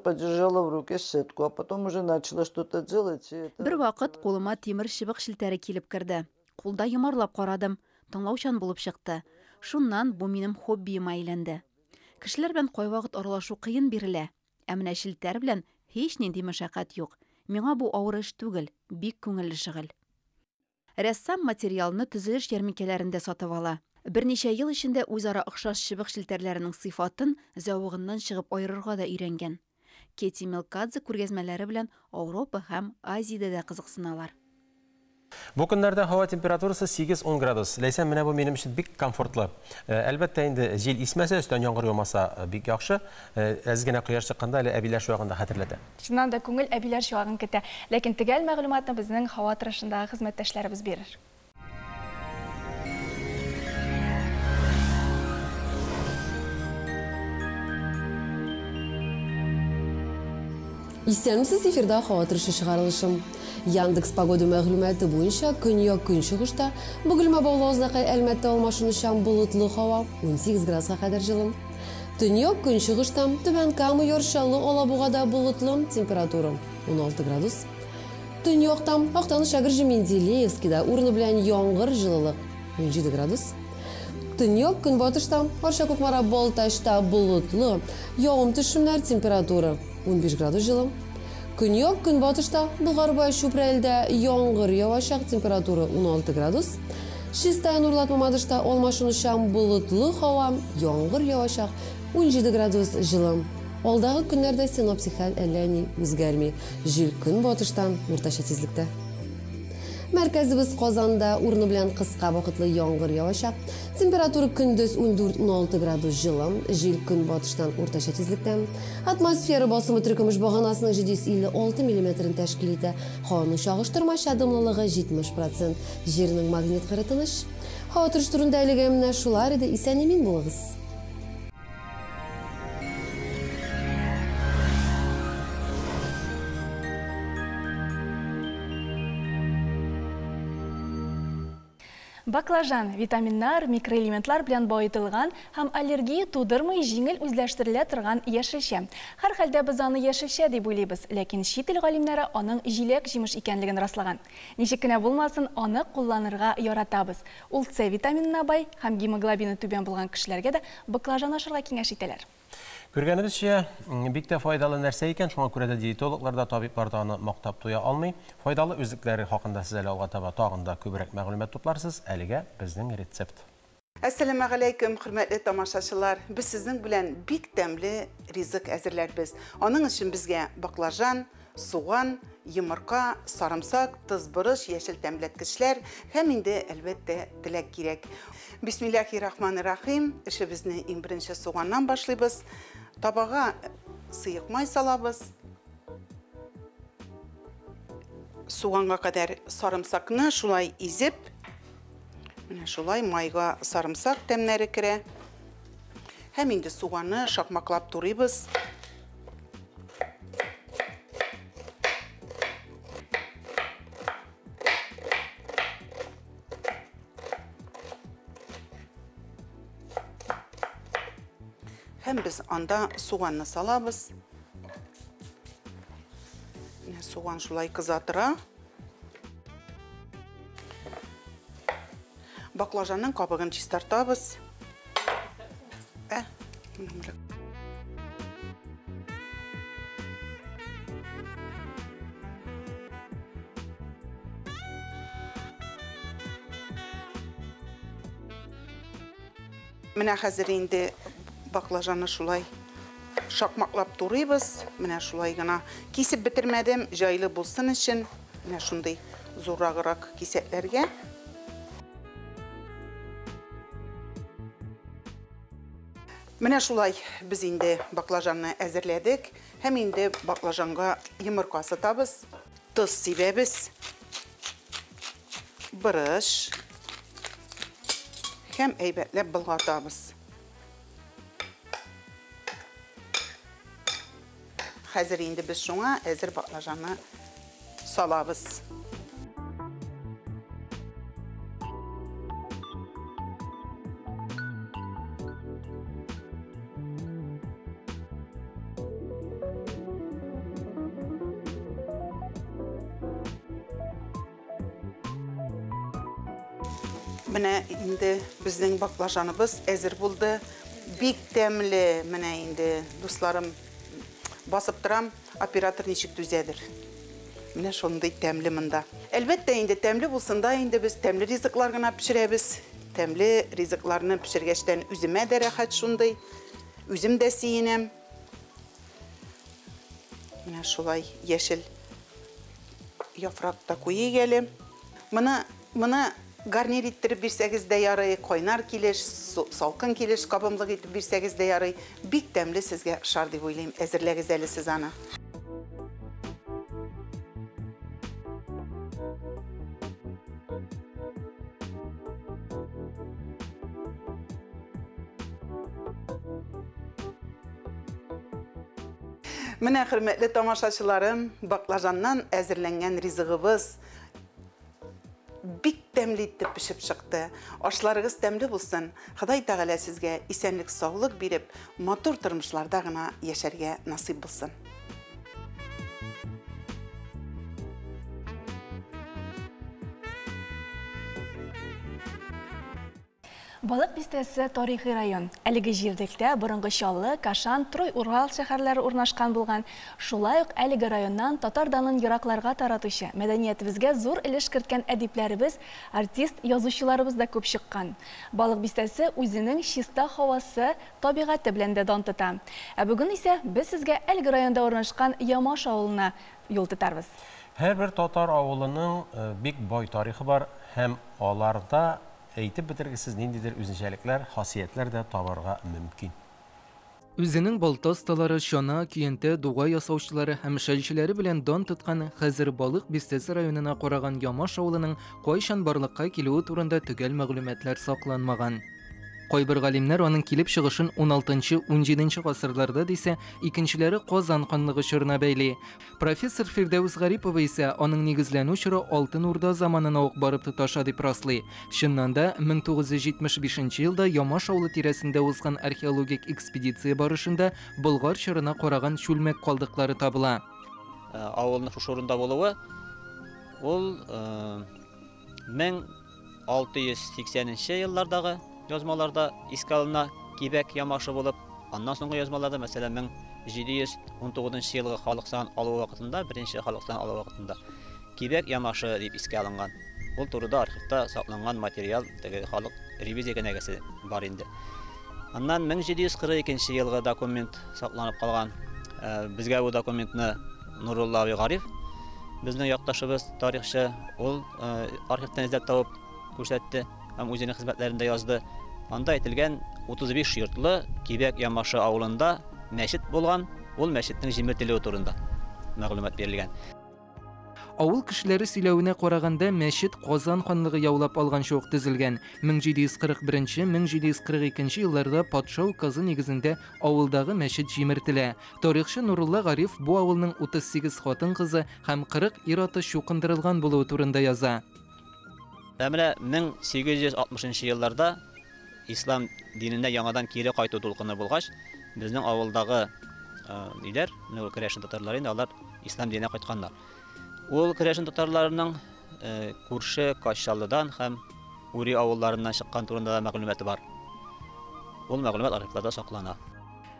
Подержала в руке сетку, а потом уже начала что-то делать. И это Бер вакыт кулыма тимер чыбык челтәре килеп керде. Кулда йомарлап карадым, тыңлаучан булып чыкты. Шуннан бу минем хоббиема әйләнде. Кешеләр белән кайвакыт аралашу кыен бирелә. Ә менә челтәр белән һич нинди мәшәкать юк. Миңа бу авыр эш түгел, бик күңелле шөгыль. Рәссам материалны төзелеш ярминкәләрендә сатып ала. Берничә ел эчендә үзара охшаш чыбык челтәрләренең сыйфатын зәвыгыннан чыгып аерырга да өйрәнгән. Кети Мелкадзе күргәзмәләре белән Ауропа һәм Азиядә дә кызыксыналар. Бу көннәрдә һава температурасы 8-10 градус. Ләйсән, менә бу минем өчен бик комфортлы. Әлбәттә инде җил исмәсә, өстән яңгыр яумаса бик яхшы. Әз генә кояш чыкканда әле әбиләр чуагын да хәтерләтә. Чыннан да күңел әбиләр чуагын көтә. Ләкин төгәл мәгълүматны безнең һава торышындагы хезмәттәшләребез бирер. Исәнмесез, эфирда һава торышы чыгарылышым. Яндекс погода мәгълүматы буенча көньяк көнчыгышта Бөгелмә Баулы Азнакай Әлмәттә алмашынучан болытлы һава 18 градуска кадәр җылы. Төньяк көнчыгышта Түбән Кама, Яр Чаллы, Алабугада болытлы, температура 16 градус. Төньякта Актаныш, Әгерҗе, Менделеевскида урыны белән яңгыр, җылылык 17 градус. Төньяк көнбатышта Арча, Кукмара, Балтачта болытлы, явым-төшемнәр, температура 15 градус җылы. Көньяк көнбатышта Болгар, Чүпрәлдә яңгыр явачак, температура 16 градус. Чистай, Нурлат, Мамадышта алмашынучан болытлы һава, яңгыр явачак, 17 градус җылы. Алдагы көннәрдә синоптик хәл әллә ни үзгәрми. Җил көнбатыштан уртача тизлектә. Мәркәзебез Казанда урыны белән кыска вакытлы яңгыр явачак. Температура көндез 14-16 градус җылы, җил көнбатыштан уртача тизлектә. Атмосфера басымы теркөмеш баганасының 756 миллиметрын тәшкил итә. Һаваның чагыштырмача дымлылыгы 70%. Җирнең магнит кыры тыныч. Һава торышы турында әлегә менә шулар иде. Исән-имин булыгыз. Баклажан витаминнар, микроэлементлар белән баетылган һәм аллергия тудырмый җиңел үзләштерелә торган яшелчә. Һәрхәлдә без аны яшелчә дип уйлыйбыз, ләкин чит ил галимнәре аның җиләк-җимеш икәнлеген раслаган. Ничек кенә булмасын, аны кулланырга яратабыз. Ул С витаминына бай һәм гемоглобины түбән булган кешеләргә дә баклажан ашарга киңәш итәләр. Күргәнебезчә, бик тә файдалы нәрсә икән, шуңа күрә дә диетологлар да, табиблар да аны мактап туя алмый. Файдалы үзлекләре хакында сез әле алга таба тагын да күбрәк мәгълүмат тупларсыз. Әлегә безнең рецепт. Әссәламәгаләйкүм, хөрмәтле тамашачылар! Без сезнең белән бик тәмле ризык әзерләрбез. Аның өчен безгә баклажан, суган, йомырка, сарымсак, тоз, борыч, яшел тәмләткечләр һәм инде, әлбәттә, теләк кирәк. Бисмиллахи рахмани рахим. Эшебезне иң беренче суганнан башлыйбыз. Табага сыек май салабыз. Суганга кадәр сарымсакны шулай изеп, менә шулай майга сарымсак тәмнәре керә. Һәм инде суганны шакмаклап турыйбыз. Һәм без анда суганны салабыз. Менә суган шулай кыза тора. Баклажанның кабыгын чистартабыз. Ә, Менә хәзер инде баклажанны шулай шакмаклап турыйбыз. Менә шулай гына кисеп бетермәдем, җайлы булсын өчен. Менә шундый зурраграк кисәкләргә. Менә шулай без инде баклажанны әзерләдек һәм инде баклажанга йомырка сытабыз, тоз сибәбез, борыч һәм әйбәтләп болгатабыз. Хәзер инде без шуңа әзер баклажанны салабыз. Менә инде безнең баклажаныбыз әзер булды. Бик тәмле, менә инде, дусларым, басып торам, оператор ничек түзәдер. Менә шундый тәмле монда. Әлбәттә инде тәмле булсын да инде без тәмле ризыклар гына пешерәбез. Тәмле ризыкларны пешергәчтән үземә дә рәхәт шундый. Үзем дә сөенәм. Менә шулай яшел яфрак та куйыйк әле. Моны, моны гарнир иттереп бирсәгез дә ярый, кайнар килеш, салкын килеш кабымлык итеп бирсәгез дә ярый. Бик тәмле сезгә ошар дип уйлыйм. Әзерләгез әле сез аны. Менә, хөрмәтле тамашачыларым, баклажаннан әзерләнгән ризыгыбыз бик тәмле итеп пешеп чыкты. Ашларыгыз тәмле булсын. Ходай Тәгалә сезгә исәнлек-саулык биреп, матур тормышларда гына яшәргә насыйп булсын. Балык бистәсе тарихи район. Әлеге җирлектә борынгы Чаллы, Кашан, Трой Урал шәһәрләре урнашкан булган. Шулай ук әлеге районнан татар данын еракларга таратучы, мәдәниятебезгә зур өлеш керткән әдипләребез, артист, язучыларыбыз да күп чыккан. Балык бистәсе үзенең чиста һавасы, табигате белән дә дан тота. Ә бүген исә без сезгә әлеге районда урнашкан Ямаш авылына юл тотарбыз. Һәрбер татар авылының бик бай тарихы бар һәм аларда әйтеп бетергесез ниндидер үзенчәлекләр, хасиятләр дә табарга мөмкин. Үзенең балта осталары, чана, көянтә, дуга ясаучылары һәм шәлчеләре белән дан тоткан хәзер Балык Бистәсе районына караган Ямаш авылының кайчан барлыкка килүе турында төгәл мәгълүматлар сакланмаган. Кайбер галимнәр аның килеп чыгышын 16-17 гасырларда дисә, икенчеләре Казан ханлыгы чорына бәйли. Профессор Фирдәүс Гарипова исә аның нигезләнү чоры Алтын Урда заманына ук барып тоташа дип раслый. Чыннан да, 1975 елда Ямаш авылы тирәсендә узган археологик экспедиция барышында Болгар чорына караган чүлмәк калдыклары табыла. Авылның шушы урында булуы ул 1680 нче еллардагы язмаларда искә алына Кибәк Ямашы булып, аннан соңгы язмаларда, мәсәлән, 1719 нчы елгы халык санын алу вакытында, беренче халык санын алу вакытында Кибәк Ямашы дип искә алынган. Ул турыда архивта сакланган материал, теге халык ревизия кенәгәсе бар инде. Аннан 1742 нче елгы документ сакланып калган. Безгә бу документны Нурулла абый Гариф, безнең якташыбыз, тарихчы, ул архивтан эзләп табып күрсәтте һәм үзенең хезмәтләрендә язды. Анда әйтелгән 35 йортлы Кибәк Ямашы авылында мәчет булган, ул мәчетнең җимертелүе турында мәгълүмат бирелгән. Авыл кешеләре сөйләвенә караганда, мәчет Казан ханлыгы яулап алганчы ук төзелгән. 1741-1742 елларда патша указы нигезендә авылдагы мәчет җимертелә. Тарихчы Нурулла Гариф бу авылның 38 хатын-кызы һәм 40 ир-аты чукындырылган булуы турында яза. Ә менә 1860 нчы елларда ислам диненә яңадан кире кайту дулкыны булгач, безнең авылдагы ниләр, менә керәшен татарлары инде алар ислам диненә кайтканнар. Ул керәшен татарларының күрше Качалыдан һәм Үри авылларыннан чыккан турында да мәгълүматы бар. Ул мәгълүмат архивларда саклана.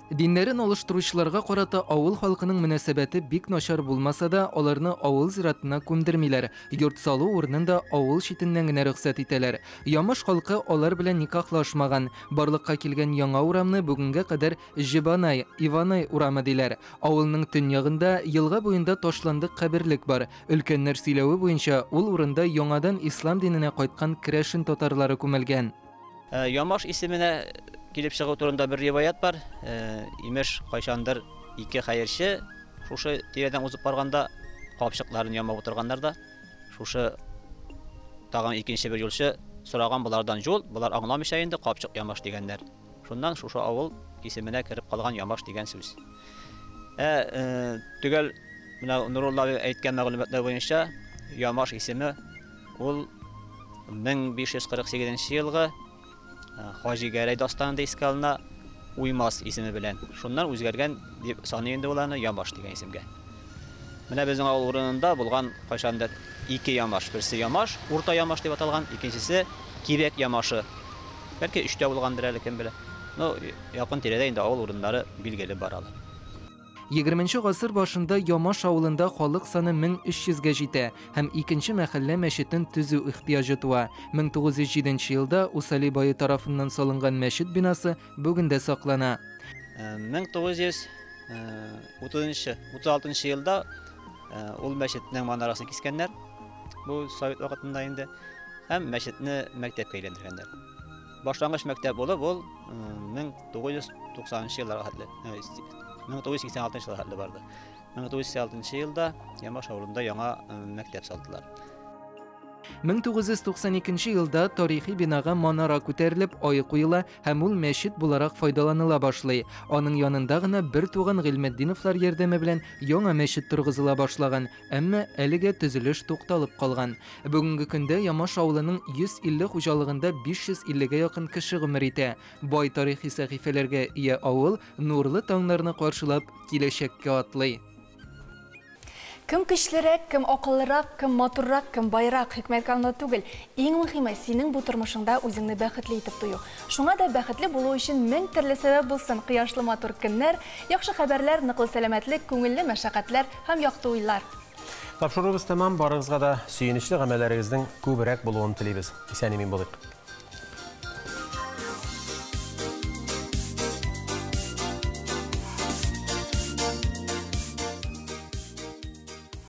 Диннәрен алыштыручыларга карата авыл халкының мөнәсәбәте бик начар булмаса да, аларны авыл зиратына күмдермиләр, йорт салу урынын да авыл читеннән генә рөхсәт итәләр. Ямаш халкы алар белән никахлашмаган. Барлыкка килгән яңа урамны бүгенгә кадәр Җебанай, Иванай урамы диләр. Авылның төньягында, елга буенда ташландык каберлек бар. Өлкәннәр сөйләве буенча, ул урында яңадан ислам диненә кайткан керәшен татарлары күмелгән. Ямаш исеменә килеп чыгу турында бер риваять бар. Имеш, кайчандыр ике хәерче шушы тирәдән узып барганда капчыкларын ямап утырганнар да, шушы тагын икенче бер юлчы сораган болардан юл, болар аңламыйча инде капчык ямаш дигәннәр. Шуннан шушы авыл исеменә кереп калган Ямаш дигән сүз. Ә төгәл менә Нурулла абый әйткән мәгълүматлар буенча Ямаш исеме ул 1548 нче елгы Хаҗи Гәрәй дастанында искә алына Уймас исеме белән. Шуннан үзгәргән дип саный инде ул аны Ямаш дигән исемгә. Менә безнең авыл урынында булган кайчандыр ике Ямаш. Берсе Ямаш, Урта Ямаш дип аталган, икенчесе Кибәк Ямашы. Бәлки өч тә булгандыр әле, кем белә. Ну, якын тирәдә инде авыл урыннары билгеле бар алар. Егерменче гасыр башында Ямаш авылында халык саны 1300 гә җитә һәм икенче мәхәллә мәчетен төзү ихтыяҗы туа. 1907 нче елда Усали бае тарафыннан салынган мәчет бинасы бүген дә саклана. 1900 30-нчы, 36-нчы елда ул мәчетнең манарасын кискәннәр. Бу совет вакытында инде. Һәм мәчетне мәктәпкә әйләндергәннәр. Башлангыч мәктәп булып, ул 1990 елларга хәтле, 1986 елга хәтле барды. 1986 елда Ямаш авылында яңа мәктәп салдылар. 1992 елда тарихи бинага манара күтәрелеп, ай куела һәм ул мәчет буларак файдаланыла башлый. Аның янында гына бертуган Гыйльметдиновлар ярдәме белән яңа мәчет торгызыла башлаган, әмма әлегә төзелеш тукталып калган. Бүгенге көндә Ямаш авылының 150 хуҗалыгында 550 гә якын кеше гомер итә. Бай тарихи сәхифәләргә ия авыл нурлы таңнарны каршылап, киләчәккә атлый. Кем көчлерәк, кем акыллырак, кем матуррак, кем байрак, хикмәткә анда түгел. Иң мөхиме, синең бу тормышыңда үзеңне бәхетле итеп тою. Шуңа да бәхетле булу өчен мең төрле сәбәп булсын, кояшлы матур көннәр, яхшы хәбәрләр, ныклы сәламәтлек, күңелле мәшәкатьләр һәм якты уйлар. Тапшыруыбыз тәмам, барыгызга да сөенечле гамәлләрегезнең күбрәк булуын телибез. Исән-имин булыйк.